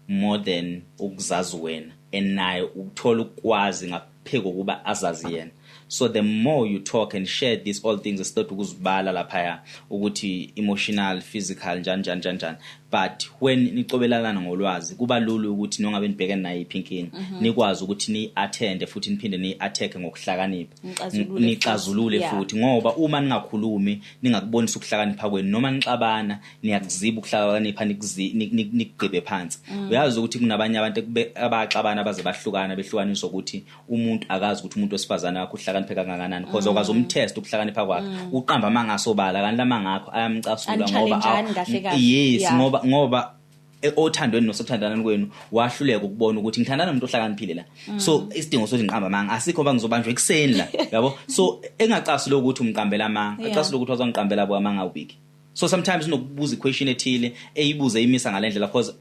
more than ukuzazi wena, and naye ukuthola ukwazi ngaphezulu kokuba azazi yena. So the more you talk and share these all things, instead ukuzibala laphaya ukuthi emotional, physical, njani njani njani njani, but when nicobelana ngolwazi kuba lula ukuthi nongabe nibhekene nayo iphi inkinga, nikwazi ukuthi ni-attende futhi niphinde ni-attack ngokuhlakanipha, Nixazulule nixazulule futhi. futhi, ngoba uma ningakhulumi ningakubonisa ukuhlakanipha kwenu, noma nixabana niyakuziba ukuhlakanipha, nikugqibe phansi. Uyazi ukuthi kunabanye abantu abaxabana baze bahlukana, behlukaniswa ukuthi umuntu akazi ukuthi umuntu wesifazane wakhe uhlakaniphe kangakanani, because awukwazi umtest ukuhlakanipha kwakhe, uqamba amanga asobala kanti lamanga akho ayamcasula, ngoba Ani-challenge-ani kahle kahle. Yes, ngoba othandweni nosothandanani kwenu wahluleka ukubona ukuthi ngithandana nomuntu ohlakaniphile la. So isidingo sokuthi ngiqamba amanga asikho, ngoba ngizobanjwa ekuseni la, yabo. So engacasuli ukuthi umqambela amanga, acasule ukuthi wazangiqambela bo amanga week. So sometimes unokubuza iquestion ethile eyibuze imisa ngalendlela, because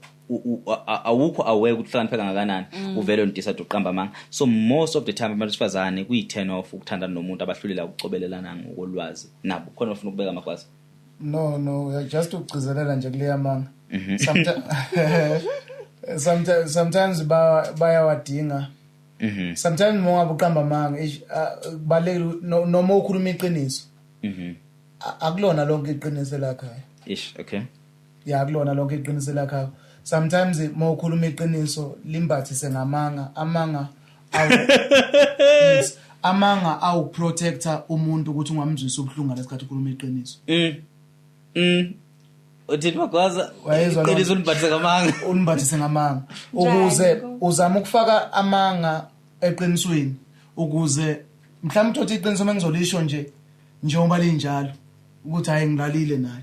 awukho aware ukuthi uhlakaniphe kangakanani, uvele udecide uqamba amanga. So most of the time abantu besifazane kuyi turn off ukuthandana nomuntu abahlulela ukucobelelana ngokolwazi nabo. Khona ufuna ukubeka amagwazi? No, just ukugcizelela nje kuleya manga. Sometimes bayawadinga. Sometimes uma ngabe uqamba amanga, kubalulekile noma ukhuluma iqiniso. Akulona lonke iqiniso lakhaya. Ish, okay. Ya, akulona lonke iqiniso lakhaya. Sometimes uma ukhuluma iqiniso limbathise ngamanga, amanga awu Yes, amanga awu protector umuntu ukuthi ungamzwisi ubuhlungu ngalesikhathi ukhuluma iqiniso. Uthini Magwaza? Wayezwa loo Iqiniso nto. ulimbathise ngamanga. Ulimbathise ngamanga. Njani Ukuze ko? uzama ukufaka amanga eqinisweni, ukuze mhlawumbe uthi iqiniso mengizolisho nje njengoba linjalo ukuthi hayi ngilalile naye,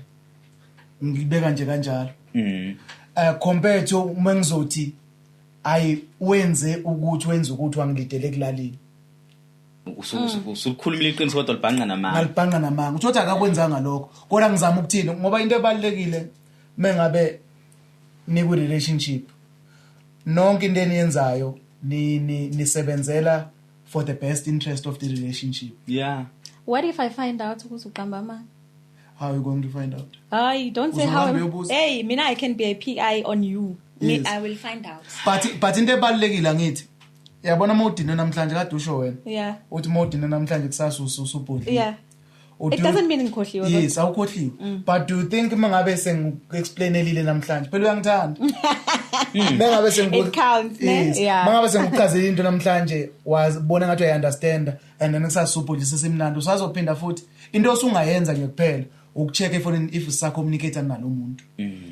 ngibeka nje kanjalo. Compared to uma ngizothi ayi wenze ukuthi wenze ukuthi wangilidele ekulaleni. Usukhulumile iqiniso kodwa libhanqa namanga. Ngalibhanqa namanga. Uthothi akakwenzanga lokho, kodwa ngizama ukuthini, ngoba into ebalulekile mengabe niku relationship, nonke into eniyenzayo nisebenzela for the best interest of the relationship. What if I find out ukuthi uqamba amanga? How are you going to find out? Hayi, don't say how. Uzohamba uyobuza. Hey, mina I can be a PI on you. Yes. I will find out. But into ebalulekile ngithi yabona uma udinwe namhlanje kade usho wena. Yeah. Uthi uma udinwe namhlanje kusasa usubhodlile. Yeah. It doesn't mean ngikhohliwe. Yes, awukhohliwe. But do you think mangabe sengiku-explainelile namhlanje phela uyangithanda? Mangabe It counts, ne? Yes. Yeah. Mangabe sengikuchazela into namhlanje wazibona ngathi uyayi-understand and then kusasa usubhodlile sesimnandi usazophinda futhi into osungayenza nje kuphela ukucheck efonini if usacommunicate nalo muntu.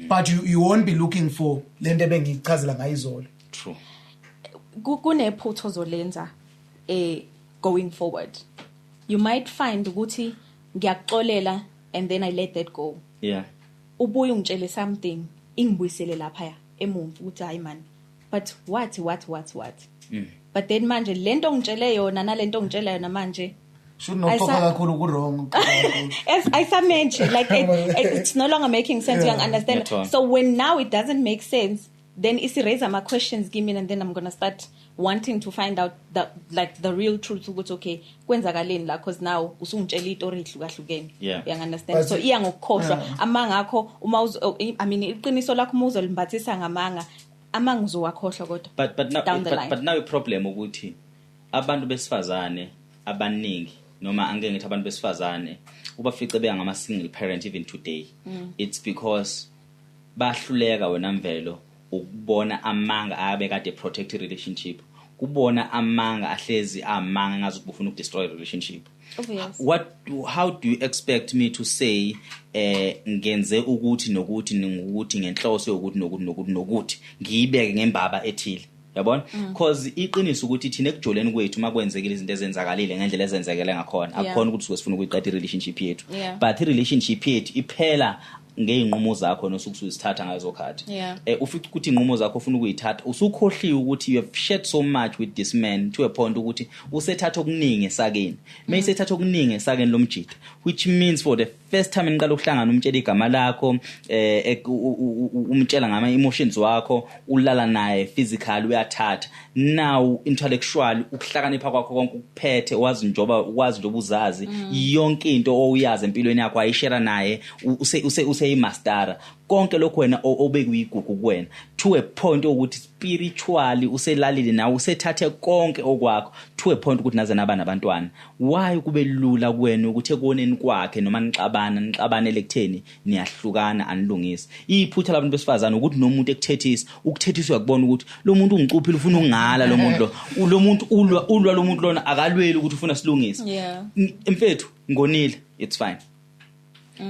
But you won't be looking for lento ebengiyichazela ngayizolo. True. Kunephutho ozolenza going forward. You might find ukuthi ngiyakuxolela and then I let that go. Yeah. Ubuye ungitshele something ingibuyisele lapha emumva ukuthi hayi man, but what. But then manje lento ongitshele yona nalento ongitshela yona manje Should nokuxoxa kakhulu ku wrong. As I mentioned, like it's no longer making sense. Yeah. You understand? Yeah. So when now it doesn't make sense, then it's raise my questions give me, and then I'm gonna start wanting to find out the real truth ukuthi okay kwenzakaleni la, because now usungitshela istory ehlukahlukene. Yeah. You understand? But, so iya ngokukhohlwa amanga akho uma I mean iqiniso lakho uma uzolimbathisa ngamanga, amanga uzowakhohlwa kodwa. But now down the line. But now iproblem ukuthi abantu besifazane abaningi noma angeke ngithi abantu besifazane ubafice bengama single parent even today. It's because bahluleka wena mvelo ukubona amanga abekade protect relationship, kubona amanga ahlezi amanga ngazi ukuthi ufuna ukudestroy relationship. Obvious. How do you expect me to say ngenze ukuthi nokuthi ningukuthi ngenhloso yokuthi nokuthi nokuthi nokuthi ngiyibeke ngembaba ethile, yabona? Because iqiniso ukuthi thina ekujoleni kwethu makwenzekile izinto ezenzakalile ngendlela ezenzekele ngakhona, akukhona ukuthi sifuna ukuyiqeda i-relationship yethu, but i-relationship yethu iphela ngeyinqumo zakho nosukusizithatha ngazo khathi. Ufica ukuthi inqumo zakho ufuna ukuyithatha usukhohliwe ukuthi you have shared so much with this man to a point ukuthi usethatha okuningi esakeni, mayisethatha okuningi esakeni lomjida, which means for the first time niqala ukuhlangana umtshela igama lakho, umtshela ngama emotions wakho, ulala naye physically uyathatha, now intellectually ukuhlakanipha kwakho konke ukuphethe, wazi njoba ukwazi njoba uzazi yonke into oyazi empilweni yakho ayishare naye, use imastera konke lokho wena obekuyigugu kuwena to a point ukuthi spiritually uselalile nawe usethathe konke okwakho to a point ukuthi naze naba nabantwana. Why kube lula kuwena ukuthi ekoneni kwakhe noma nixabana nixabanele ekutheni niyahlukana anilungise? Iphutha labantu besifazana ukuthi nomuntu ekuthethisa ukuthethisa uyakubona ukuthi lo muntu ungicuphile ufuna ukungala lo muntu lo muntu ulwa lo muntu lona akalweli ukuthi ufuna silungise. Mfethu ngonile, it's fine.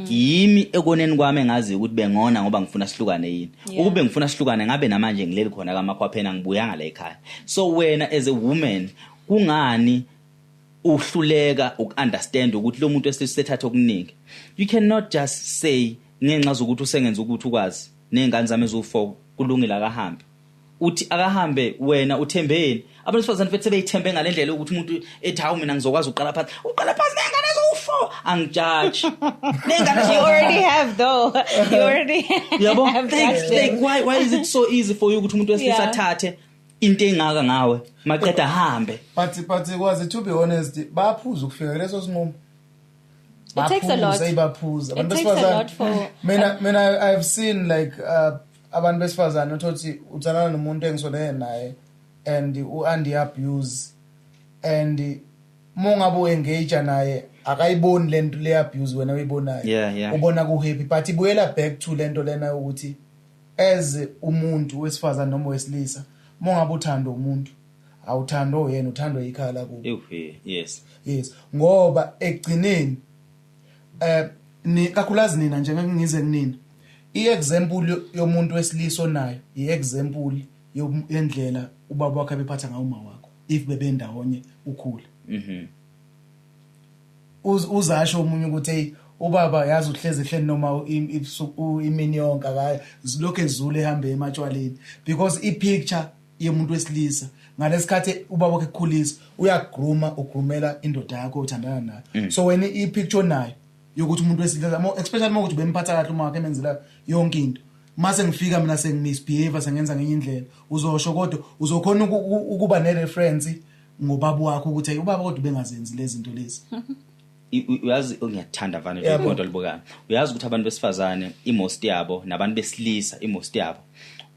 Yimi ekoneni kwami engazi ukuthi bengona ngoba ngifuna sihlukane yini. Ukube ngifuna sihlukane ngabe namanje ngileli khona kamakhwaphena ngibuyanga la ekhaya. So wena as a woman kungani uhluleka ukunderstand ukuthi lo muntu esisethatha okuningi? You cannot just say ngenxa zokuthi usengenza ukuthi ukwazi nezingane zami ezu4 kulungile akahambe. Uthi akahambe wena uthembeni? Abantu besifazane futhi sebeyithembe ngalendlela ukuthi umuntu ethi hawu mina ngizokwazi uqala phansi, uqala phansi nengane ezu4 angijaji. Nengane you already have though. You already yabo have. Like why is it so easy for you ukuthi umuntu wesilisa athathe into engaka ngawe maqeda hambe? But kwazi to be honest baphuza ukufika kuleso sinqumo. It takes a lot. Baphuza. It takes a lot for mina I've seen like abantu besifazane uthothi uthandana nomuntu engisonene naye and uandi abuse and mongabe uengage naye akayiboni lento le abuse wena uyibonayo, ubona ku happy, but ibuyela back to lento lena ukuthi as umuntu wesifazane noma wesilisa mongabe uthanda umuntu awuthando yena uthando ikhala kubo. Yes ngoba ekugcineni kakhulukazi nina nje ngeke ngize kunina i-example yomuntu wesilisa onayo i-example yendlela ubaba wakhe abephatha ngawo uma wakho if bebendawonye ukhula. Uzasho omunye ukuthi hey ubaba yazi uhleze ehleni noma imini yonke akaye zilokhu ezule ehambe ematshwaleni, because i-picture yomuntu wesilisa ngalesikhathi ubaba wakhe ekhulisa uyagrooma ugroomela indoda yakho othandana nayo. So wena i-picture onayo yokuthi umuntu wesilisa especially uma ukuthi bemphatha kahle uma wakhe emenzela yonke into, mase ngifika mina sengimisbehave sengenza ngenye indlela uzosho kodwa uzokhona ukuba ne-reference ngobaba wakho ukuthi hey ubaba kodwa bengazenzi lezi zinto lezi. Uyazi ngiyathanda vane le point olibukayo. Uyazi ukuthi abantu besifazane imost yabo nabantu besilisa imost yabo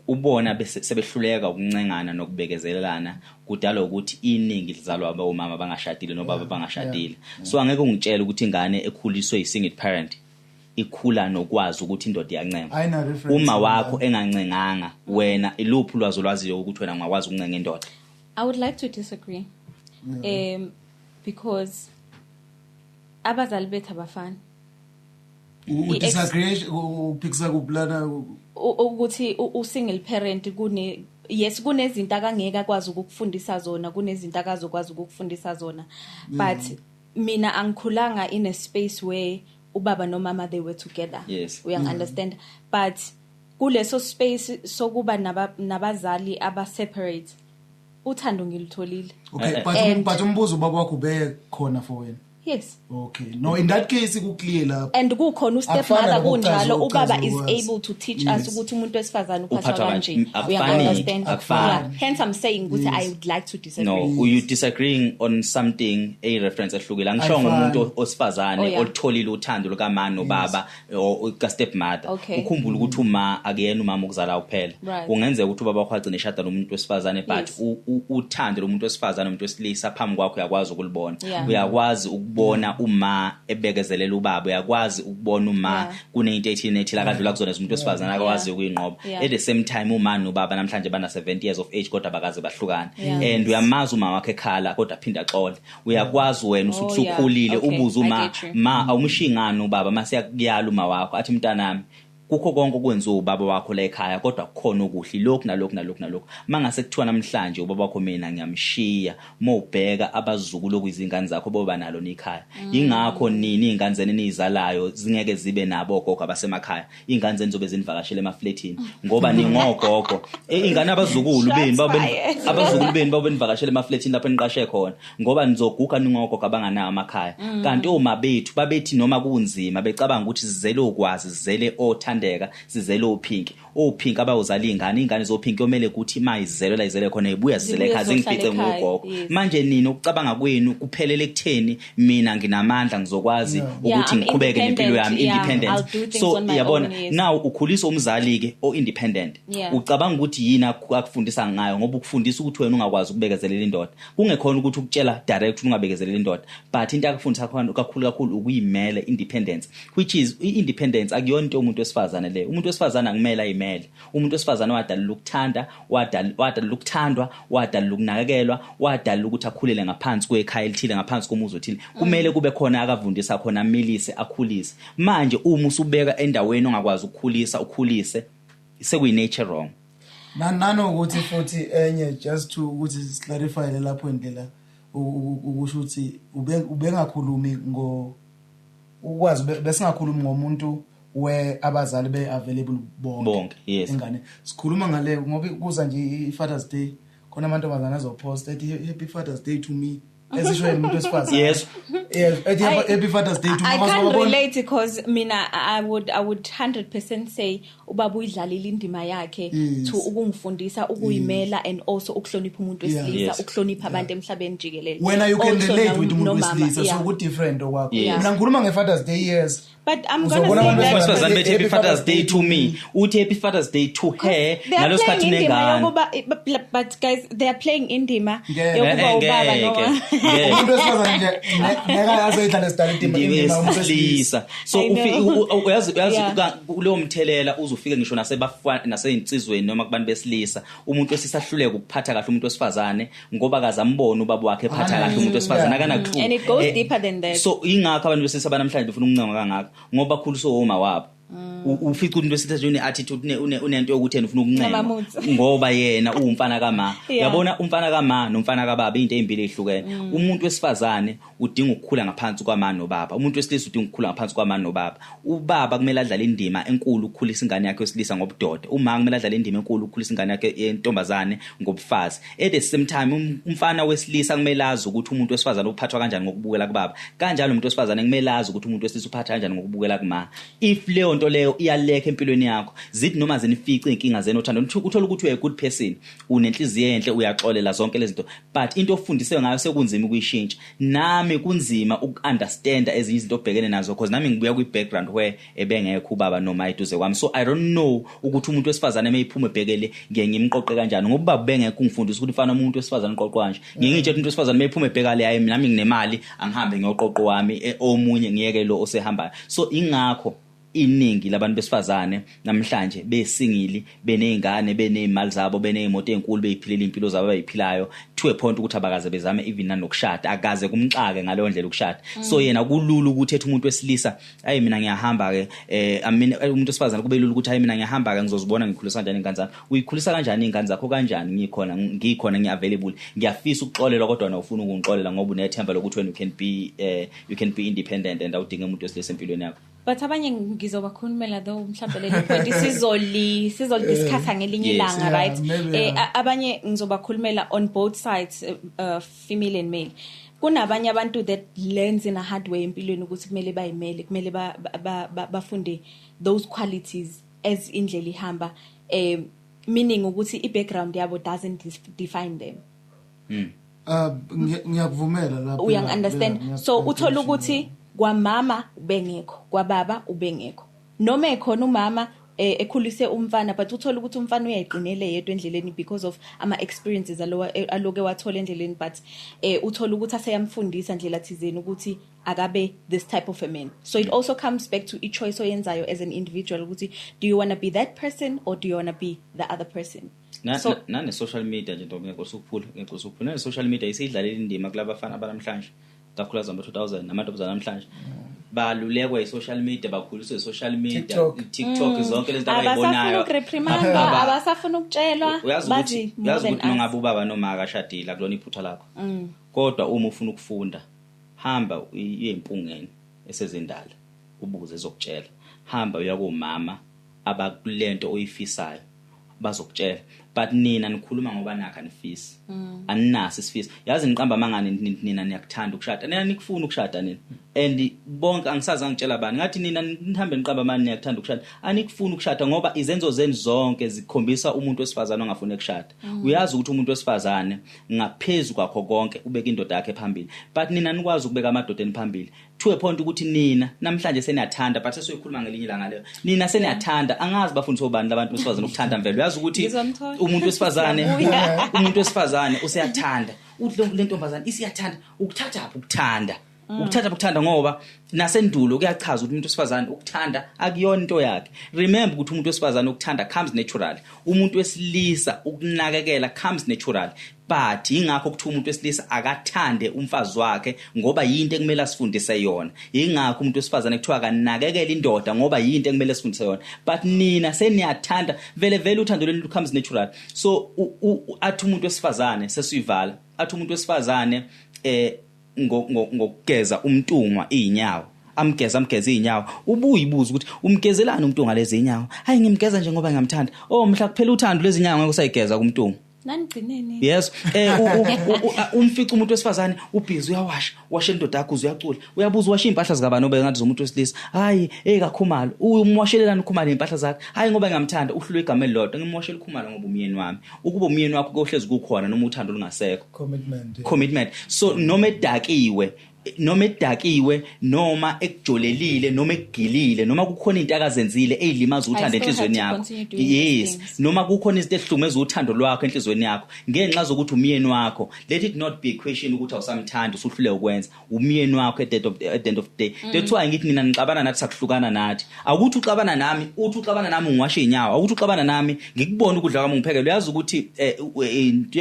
Ubona bese sebehluleka ukuncengana nokubekezelelana, kudala ukuthi iningi lizalwa abomama bangashadile nobaba bangashadile. So angeke ungitshele ukuthi ingane ekhuliswe yi-single parent ikhula nokwazi ukuthi indoda iyancenga. Ayina reference. Uma wakho engancenganga, wena iluphi ulwazi olwaziyo ukuthi wena ungakwazi ukuncenga indoda? I would like to disagree. Because abazali bethu abafani. U-disagree, uphikisa kuplana? Ukuthi u-single parent kune, yes, kunezinto akangeke akwazi ukukufundisa zona, kunezinto akazokwazi ukukufundisa zona, but mina angikhulanga in a space where ubaba nomama, they were together. Uyang understand? But kuleso space sokuba nabazali aba separate, uthando ngilutholile. Okay. Eh, But but umbuzo, ubaba wakho ube khona for wena? Yes. Okay, no, in that case ku clear lapho. And kukhona Akufana u-stepmother, kunjalo, nokuchaza ubaba is ukwazi. able to teach us ukuthi umuntu wesifazane Uphathwa uphathwa kanje. kanje. Akufani, Uya-understand? akufani. Yeah. Hence I'm saying ukuthi I would like to disagree. No, you disagreeing on something, a reference ehlukile. Angishongo Ayifani. umuntu osifazane olutholile uthando lukamama nobaba or ka stepmother. Ukhumbule ukuthi uma akuyena umama okuzala kuphela. Kungenzeka ukuthi ubaba wakho agcine eshada nomuntu wesifazane, but uthando lomuntu wesifazane nomuntu wesilisa phambi kwakho uyakwazi ukulibona. Uyakwazi ukubona uma ebekezelela ubaba, uyakwazi ukubona uma kunento ethile nethile akadlula kuzona umuntu wesifazane akwazi ukuyinqoba. At the same time, uma nobaba namhlanje bana 70 years of age kodwa bakaze bahlukane. And uyamazi uma wakhe ekhala kodwa aphinda axole. Uyakwazi wena usukhulile ubuze I uma get you. ma awumshingani ubaba, mase yakuyala uma wakho athi, "Mntanami, kukho konke okwenziwa ubaba wakho la ekhaya, kodwa kukhona okuhle, lokhu nalokhu nalokhu nalokhu." Mangase kuthiwa namhlanje ubaba wakho mina ngiyamshiya, mawubheka abazukulu okuyizingane zakho boba nalo nekhaya. Ingakho nini izingane zenu enizalayo zingeke zibe nabo ogogo abasemakhaya. Ingane zenu zobe zinivakashele emafletini ngoba ningogogo. Ingane, abazukulu benu Shots babe fired. abazukulu benu babe nivakashele emafletini lapho eniqashe khona ngoba nizoguga ningogogo abanganawo amakhaya. Kanti oma bethu babethi noma kunzima, becabanga ukuthi sizele ukwazi, sizele othandeka, sizele ophinki, ophinki abayozala ingane, ingane zophinki yomele ukuthi mayizelwe la izele khona, ibuya zizele Zibuye ekhaya, zizohlala zingifice ekhaya, ngogogo. Manje nina ukucabanga kwenu kuphelele ekutheni mina nginamandla, ngizokwazi ukuthi I'm ngiqhubeke nempilo yami, independent, yeah, independent. I'll do things So on my yabona, own, yes. now ukhulisa umzali ke o independent. Ucabanga ukuthi yini akufundisa ngayo? Ngoba ukufundisa ukuthi wena ungakwazi ukubekezelela indoda, kungekhona ukuthi ukutshela direct ukuthi ungabekezelela indoda, but into akufundisa khona kakhulu kakhulu ukuyimela, independence, which is i-independence akuyona into yomuntu wesifazane leyo. Umuntu wesifazane akumele ayimele. Umuntu wesifazane wadalelwa ukuthanda, wadalelwa ukuthandwa, wadalelwa ukunakekelwa, wadalelwa ukuthi akhulele ngaphansi kwekhaya elithile, ngaphansi komuzi othile. Kumele kube khona akavundisa khona, amilise, akhulise. Manje uma usubeka endaweni ongakwazi ukukhulisa, ukhulise, sekuyi-nature wrong. Nanokuthi futhi enye, just to ukuthi siclarify lapho indlela, ukusho ukuthi ubengakhulumi ngo ukwazi besingakhulumi ngomuntu where abazali be available bonke. Bonke, yes. Ingane sikhuluma ngale ngoba kuza nje i-Father's Day, khona amantombazana azopost ethi, "Happy Father's Day to me," ezisho yena umuntu wesifazane. Yes, ethi, "Happy Father's Day to me." I Because can't relate because mina I would 100% say ubaba uyidlalile indima yakhe to ukungifundisa ukuyimela and also ukuhlonipha umuntu wesilisa, ukuhlonipha abantu emhlabeni jikelele. Wena you can Also relate with umuntu nomama, wesilisa, so ku different okwakho. Mina ngikhuluma nge-Father's Day, yes. But I'm gonna Uzobona say abantu that Wesifazane bethi, "Happy Father's Day to me," uthi, "Happy Father's Day to her," they are ngalo sikhathi playing indima unengane. yokuba, but guys, they are playing indima Ngeke. yokuba ubaba Ngeke. noma Ngeke. Umuntu wesifazane nje ngeke azoyidlala sidala indima yomuntu wesilisa. Wesilisa, so I know. uyazi kulowo mthelela uzufike ngisho nasebafana naseyinsizweni noma kubantu besilisa. Umuntu wesilisa ahluleka ukuphatha kahle umuntu wesifazane ngoba kaze ambone ubaba wakhe ephatha kahle umuntu wesifazane, akana clue. And it goes deeper than that. So ingakho abantu besilisa banamhlanje befuna ukuncenga kangaka, ngoba bakhuliswe oma wabo. Ufica umuntu wesilisa nje une-attitude, unento yokuthi yena ufuna ukuncenga Namamutsi. ngoba yena uwumfana kama. Uyabona, umfana kama nomfana kababa into ezimbili ezihlukene. Umuntu wesifazane udinga ukukhula ngaphansi kwama nobaba, umuntu wesilisa udinga ukukhula ngaphansi kwama nobaba. Ubaba kumele adlale indima enkulu ukukhulisa ingane yakhe wesilisa ngobudoda, uma kumele adlale indima enkulu ukukhulisa ingane yakhe yentombazane ngobufazi. At the same time, umfana wesilisa kumele azi ukuthi umuntu wesifazane uphathwa kanjani ngokubukela kubaba, kanjalo umuntu wesifazane kumele azi ukuthi umuntu wesilisa uphathwa kanjani ngokubukela kuma. If leyo nto leyo iyalekha empilweni yakho. Zithi noma zinifice inkinga zenu othando, uthola ukuthi uyi good person, unenhliziyo enhle, uyaxolela zonke lezi zinto, but into ofundiswe ngayo sekunzima ukuyishintsha. Nami kunzima uku-understanda ezinye izinto obhekene nazo, because nami ngibuya kwi-background where ebengekho ubaba noma eduze kwami, so I don't know ukuthi umuntu wesifazane meyiphuma ebhekele ngiye ngimqoqe kanjani, ngoba ubaba bengekho ungifundisa ukuthi mfana umuntu wesifazane uqoqwa kanje. Ngiye ngitshela umuntu wesifazane meyiphuma ebhekale, hayi nami nginemali, angihambe ngiyoqoqo wami omunye, ngiyeke lo osehambayo. So ingakho iningi labantu besifazane namhlanje besingili, benezingane, benezimali zabo, benezimoto ezinkulu, beyiphilela impilo zabo abayiphilayo, to a point ukuthi abakaze bezame even nanokushada, akaze kumxake ngaleyo ndlela ukushada. So yena kulula ukuthi ethi umuntu wesilisa, hayi mina ngiyahamba ke, I mean umuntu wesifazane kube lula ukuthi hayi mina ngiyahamba ke, ngizozibona ngikhulisa kanjani ingane zami. Uyikhulisa kanjani ingane zakho kanjani? Ngikhona, ngikhona, ngi-available, ngiyafisa ukuxolelwa, kodwa na ufuna ukungixolela ngoba unethemba lokuthi wena you can be independent and awudinge umuntu wesilisa empilweni yakho. But abanye ngizobakhulumela though, mhlawumbe leli point sizoli discussa ngelinye ilanga, right? Maybe, yeah. Abanye ngizobakhulumela on both sides, female and male. Kunabanye abantu that learns in a hard way empilweni ukuthi kumele bayimele, kumele bafunde those qualities as indlela ihamba, meaning ukuthi i-background yabo doesn't define them. Ngiyakuvumela lapho. Uyangi-understand? So uthola ukuthi kwamama ubengekho, kwababa ubengekho, noma ekhona umama ekhulise umfana, but uthola ukuthi umfana uyayiqinele yedwa endleleni because of ama experiences aloke wathola endleleni, but uthola ukuthi aseyamfundisa ndlela thizeni ukuthi akabe this type of a man. So it also comes back to i choice oyenzayo as an individual ukuthi do you want to be that person or do you want to be the other person? So Nane social media nje, ntombi, ngekhosi ukuphula, nane social media isiyidlalela indima kulabafana abanamhlanje, kakhulukazi ngabo-2000, namantombazane namhlanje balulekwa i-social media, bakhuliswe i-social media. TikTok. TikTok, zonke lezi zinto Abasafuna abayibonayo. ukureprimandwa, abasafuna ukutshelwa. Uyazi bazi ukuthi more uyazi than ukuthi us. nongabe ubaba noma akashadile, akulona iphutha lakho, kodwa uma ufuna ukufunda, hamba uye empungeni esezindala, ubuze, ezokutshela. Hamba uya komama abakulento oyifisayo, bazokutshela. But nina nikhuluma ngoba nakho anifisi, aninaso isifiso. Yazi niqamba amangani, nina niyakuthanda ukushada, nina nikufuna ukushada nina, and bonke angisazi angitshela bani, ngathi nina nihambe niqamba amani, niyakuthanda ukushada, anikufuni ukushada, ngoba izenzo zenu zonke zikhombisa umuntu wesifazane ongafuni ukushada. Uyazi ukuthi umuntu wesifazane ngaphezu kwakho konke ubeka indoda yakhe phambili, but nina nikwazi ukubeka amadoda eni phambili to a point ukuthi nina namhlanje seniyathanda, but sesoyikhuluma ngelinye ilanga leyo. Nina seniyathanda, angazi bafundiswe ubani labantu besifazane ukuthanda mvelo. Uyazi ukuthi Ngizomthola. umuntu wesifazane Siyabuya. umuntu wesifazane useyathanda, uthi le ntombazane isiyathanda, ukuthatha phi ukuthanda? Ukuthatha ukuthanda, ngoba nasendulo kuyachaza ukuthi umuntu wesifazane ukuthanda akuyona into yakhe. Remember ukuthi umuntu wesifazane ukuthanda comes naturally, umuntu wesilisa ukunakekela comes naturally, but ingakho kuthiwa umuntu wesilisa akathande umfazi wakhe, ngoba yinto ekumele asifundise yona. Ingakho umuntu wesifazane kuthiwa akanakekele indoda, ngoba yinto ekumele asifundise yona. But nina seniyathanda vele vele, uthando lwenu comes natural. So athi umuntu wesifazane, sesiyivala, athi umuntu wesifazane ngokugeza umntungwa izinyawo, amgeza, amgeza izinyawo, ubuyibuza ukuthi umgezelani umntungwa lezi inyawo? Hayi, ngimgeza nje ngoba ngiyamthanda. Oh, mhla kuphela uthando, lezi inyawo ngeke usayigeza kumntungwa. Nanigcineni. Yes, umfica umuntu wesifazane ubhizi, uyawasha, washa indoda yakho, uyacula, uyabuza, washa impahla zikabani obe ngathi zomuntu wesilisa? Hayi, hey, kaKhumalo. Umwashelelani uKhumalo impahla zakhe? Hayi, ngoba ngiyamthanda. Uhlulwe igama elilodwa, ngimwashela uKhumalo ngoba umyeni wami. Ukuba umyeni wakho kohlezi kukhona noma uthando lungasekho. Commitment, yeah. Commitment. So noma edakiwe, noma ekujolelile, noma ekugilile, noma kukhona into akazenzile eyilimaza uthando enhlizweni yakho, yes, noma kukhona izinto ezihlumeza uthando lwakho enhlizweni yakho ngenxa zokuthi umyeni wakho, let it not be a question ukuthi awusamthandi, usuhlule ukwenza umyeni wakho. At the end of the day, that's why ngithi nina nixabana nathi, sakuhlukana nathi. Akuthi uxabana nami, uthi uxabana nami ngiwashe inyawo, akuthi uxabana nami ngikubona ukudla kwami ngiphekele. Uyazi ukuthi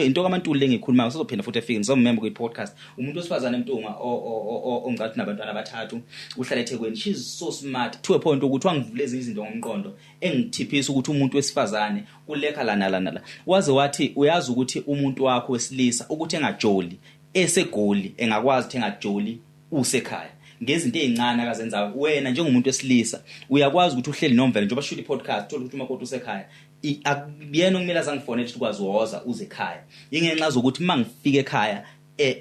into kaMantuli lengikhulumayo, sizophinda futhi efike, ngizomemba kwi podcast, umuntu wesifazane emntungwa ongathi nabantwana abathathu, uhlala eThekwini. She's so smart to a point ukuthi wangivula ezinye izinto ngomqondo, engithiphisa ukuthi umuntu wesifazane kulekha lana lana la. Waze wathi, uyazi ukuthi umuntu wakho wesilisa ukuthi engajoli esegoli, engakwazi ukuthi engajoli usekhaya ngezinto ezincane akazenzayo. Wena njengomuntu wesilisa uyakwazi ukuthi uhleli nomvelo njengoba shuthi podcast, uthola ukuthi umakoti usekhaya, akuyena okumele azangifonele ukuthi ukwazi woza uze ekhaya, ingenxa zokuthi uma ngifika ekhaya.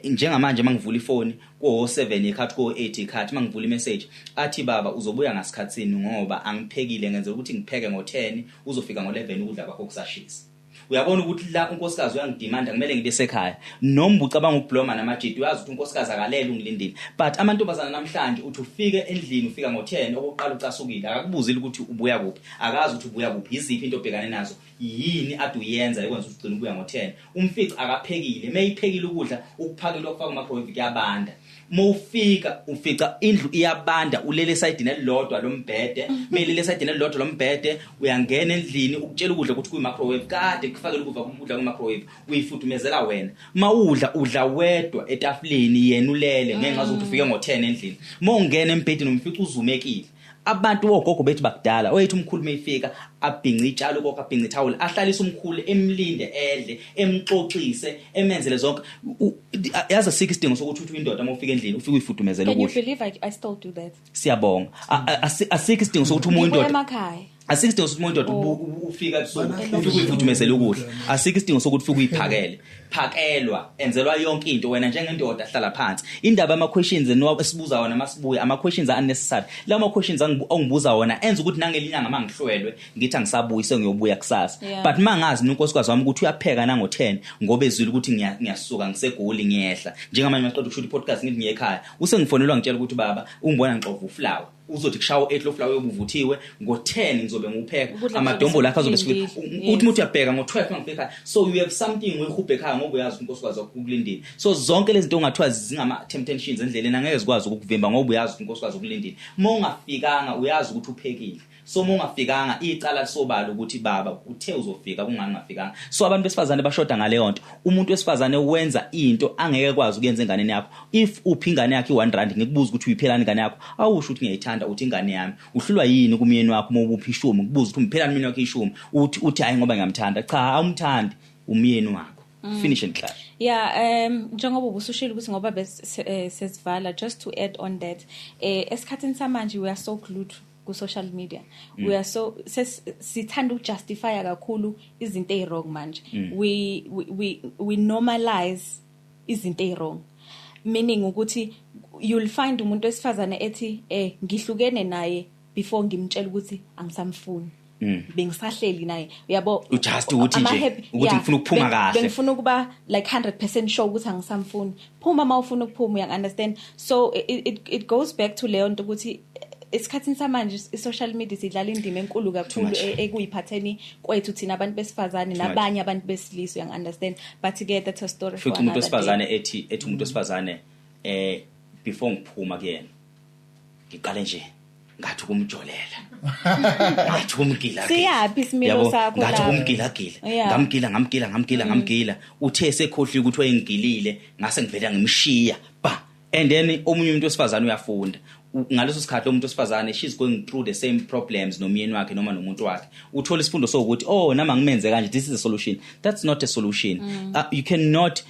Njengamanje mangivula ifoni ko 7 ikhathi, ko 8 ikhathi, mangivula imessage athi, "Baba, uzobuya ngasikhatsini ngoba angiphekile, ngenzela ukuthi ngipheke ngo10, uzofika ngo11, ukudla kwakho kusashisa." Uyabona ukuthi la unkosikazi uyangidemanda, kumele ngibe sekhaya. Noma ucabanga ukubloma namajidi, uyazi ukuthi unkosikazi akalele, ungilindile. But amantombazana namhlanje, uthi ufike endlini, ufika ngo10, okokuqala ucasukile, akakubuzile ukuthi ubuya kuphi, akazi ukuthi ubuya kuphi, iziphi into obhekane nazo, yini ade uyenza ekwenza ukuthi ugcine ubuya ngo10. Umfici akaphekile, mayiphekile ukudla, ukuphakela, ukufaka kumicrowave, kuyabanda. Mawufika ufica indlu iyabanda, ulele esayidini elilodwa lombhede. Melele esayidini elilodwa lombhede, uyangena endlini, ukutshela ukudla ukuthi kuyi-microwave, kade kufakele ukudla kwi-microwave, uyifudumezela wena. Mawudla, udla wedwa etafuleni, yena ulele, ngenxa zokuthi ufike ngo-10 endlini. Mawungena embhedeni, umfica uzumekile. Abantu ogogo bethu bakudala, oyethi umkhulu mayifika abhince itshalo kokho, abhince ithawula, ahlalise umkhulu, emlinde edle, emxoxise, emenzele zonke. Yazi, asikho isidingo sokuthi uthi indoda uma ufika endlini ufike uyifudumezele Can you ukudla. believe I still do that? Siyabonga. Asikho isidingo sokuthi umuntu Ngibuya indoda emakhaya. Asikho isidingo sokuthi umuntu indoda ufika ebusuku ufike uyifudumezele ukudla. Asikho isidingo sokuthi ufike uyiphakele. Phakelwa, enzelwa yonke into. Wena njengendoda hlala phansi. Indaba ama-questions esibuza wona masibuya, ama-questions unnecessary lawo ma-questions ongibuza wona enza ukuthi nangelinye ilanga mangihlwelwe ngithi angisabuyi, sengiyobuya kusasa. But mangazi mina unkosikazi wami ukuthi uyapheka nango-10 ngoba ezwile ukuthi ngiyasuka ngisegoli, ngiyehla. Njengamanje masiqeda ukushuta i-podcast, ngithi ngiye ekhaya, usengifonelwa, ngitshela ukuthi, "Baba, ungibona ngixova uflour, uzothi kushawa 8 lo flour uyobuvuthiwe, ngo-10 ngizobe ngiwupheka." Ukudla. Amadombolo akho azobe kuzobe sifike. sekulindile. Uthi umuntu uyabheka ngo-12 mangifika ekhaya, so you have something uyihubhe ekhaya ngoba uyazi unkosikazi wakho ukulindile. So zonke lezi zinto ongathiwa zingama-temptations endleleni angeke zikwazi ukukuvimba ngoba uyazi ukuthi unkosikazi ukulindile. Uma ungafikanga, uyazi ukuthi uphekile. So uma ungafikanga, icala lisobala ukuthi, "Baba, uthe uzofika, kungani ungafikanga?" So abantu besifazane bashoda ngaleyo nto. Umuntu wesifazane wenza into angeke kwazi ukuyenza enganeni yakho. If uphi ingane yakho i-1 rand, ngikubuza ukuthi uyiphelani ingane yakho, awusho ukuthi ngiyayithanda, uthi ingane yami. Uhlulwa yini kumyeni wakho uma ubuphi 10, ngikubuza ukuthi umphelani umyeni wakho 10, uthi hayi, ngoba ngiyamthanda. Cha, awumthandi umyeni wakho, finish and klaar. Yeah, njengoba ubusushilo ukuthi ngoba sesivala, just to add on that, esikhathini samanje we are so glued ku social media. We are so sithanda ukujustify kakhulu izinto eziwrong manje. We normalize izinto eziwrong. Meaning ukuthi you'll find umuntu wesifazane ethi ngihlukene naye before ngimtshela ukuthi angisamfuni. Bengisahleli naye. Uyabo? Just ukuthi nje, ukuthi ngifuna ukuphuma kahle. Bengifuna ukuba like 100% sure ukuthi angisamfuni. Phuma uma ufuna ukuphuma, uya understand? So it goes back to leyo nto ukuthi esikhathini samanje i-social media sidlala indima enkulu kakhulu Much. ekuyiphatheni kwethu thina abantu besifazane Too much. nabanye abantu besilisa, uya understand? But ke that's a story for Futhi umuntu another day. wesifazane ethi umuntu wesifazane, before ngiphuma kuyena, ngiqale nje ngathi ukumjolela, ngathi ukumgila. Siyaphi isimilo Yabo, sakho ngathi lapho? ukumgilagila. Ngamgila, ngamgila, ngamgila, ngamgila, uthe sekhohliwe ukuthi wayengigilile, ngase ngivela ngimshiya ba. And then omunye umuntu wesifazane uyafunda. Ngaleso sikhathi lo muntu wesifazane, she's going through the same problems nomyeni wakhe noma nomuntu wakhe, uthola isifundo sokuthi, oh, nama ngimenze kanje, this is a solution. That's not a solution. You cannot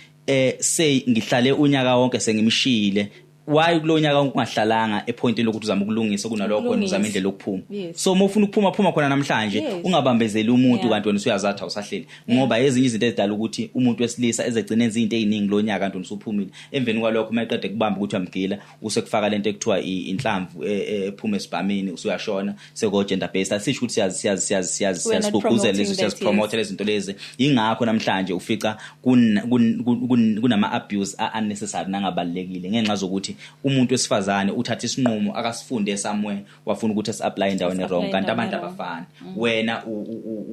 say ngihlale unyaka wonke sengimshiyile. Why kulo nyaka wonke ungahlalanga epointini lokuthi uzama ukulungisa kunalokho wena uzama Ukulungisa. indlela yokuphuma? So uma ufuna ukuphuma, phuma khona namhlanje. Ungabambezeli umuntu kanti wena usuyazathi awusahleli, ngoba ezinye izinto ezidala ukuthi umuntu wesilisa ezegcina enza izinto eziningi lo nyaka kanti wena usuphumile. Emveni kwalokho, uma eqede kubamba ukuthi uyamgila, usekufaka lento ekuthiwa inhlamvu ephuma esibhamini, usuyashona, seko gender based. Asisho ukuthi siyazi siyazi siyazi siyazi We are not siyasigqugquzela promoting lezi that, siyazipromote lezi zinto lezi. Ingakho namhlanje ufica kunama abuse unnecessary nangabalekile, ngenxa zokuthi umuntu wesifazane uthatha isinqumo akasifunde somewhere, wafuna ukuthi asi-apply endaweni Asi-apply wrong, kanti abantu endaweni wrong. abafani. Wena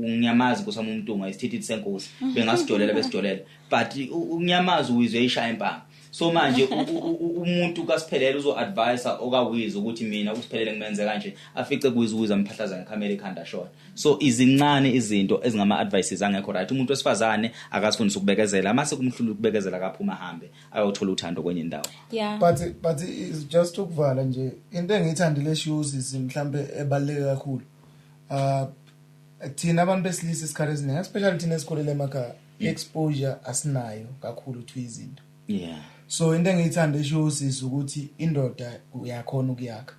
ngiyamazi kusama umuntu isithithi senkosi, bengasijolela, besijolela, but ngiyamazi uyizwe ishaya impama. So manje umuntu kasiphelele uzo-advise okawizi ukuthi mina usiphelele ngimenze kanje, afice kuwizi, uwizi amphahlaza ngekhamera ekhanda, shona. So izincane izinto ezingama-advices angekho right. Umuntu wesifazane akazifundise ukubekezela. Mase kumhlula ukubekezela, akaphuma, ahambe ayothola uthando kwenye indawo. But it's just ukuvala nje, into engiyithandile eshiwo usisi mhlambe ebaluleke kakhulu, thina abantu besilisa isikhathi esiningi, especially thina esikhulele emakhaya, exposure asinayo kakhulu to izinto. So into engiyithanda eshiwo usisi ukuthi indoda uyakhona ukuyakha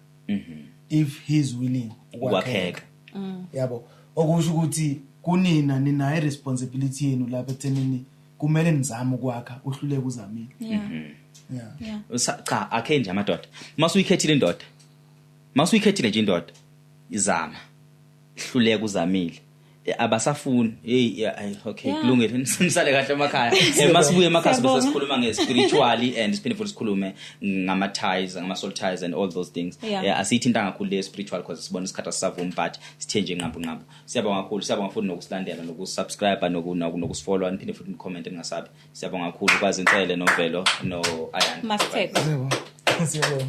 if he's willing ukwakheka. Yabo, okusho ukuthi kunina ninayo responsibility yenu lapha ekuthenini. Kumele nizame ukwakha, uhluleke uzamile. Yeah. Cha, akhe nje amadoda, masuyikhethile indoda, masuyikhethile nje indoda, izama, hluleka uzamile. Abasafuni. Hey, yeah, ay, okay. Kulungile, nisale kahle emakhaya. Masibuye emakhaya sibe Siyabonga. sesikhuluma nge-spiritually and siphinde futhi sikhulume ngama-ties, ngama-soul ties and all those things. Asiyithinta kakhulu le spiritual because sibona isikhathi asisavumi, but sithe nje nqampu nqampu. Siyabonga kakhulu, siyabonga futhi nokusilandela, nokusubscribe, nokusifollow, niphinde futhi nicomment, ningasabi. Siyabonga kakhulu, Kwazi Nsele noMvelo no-Ayanda. Masithebe. Siyabonga, siyabonga.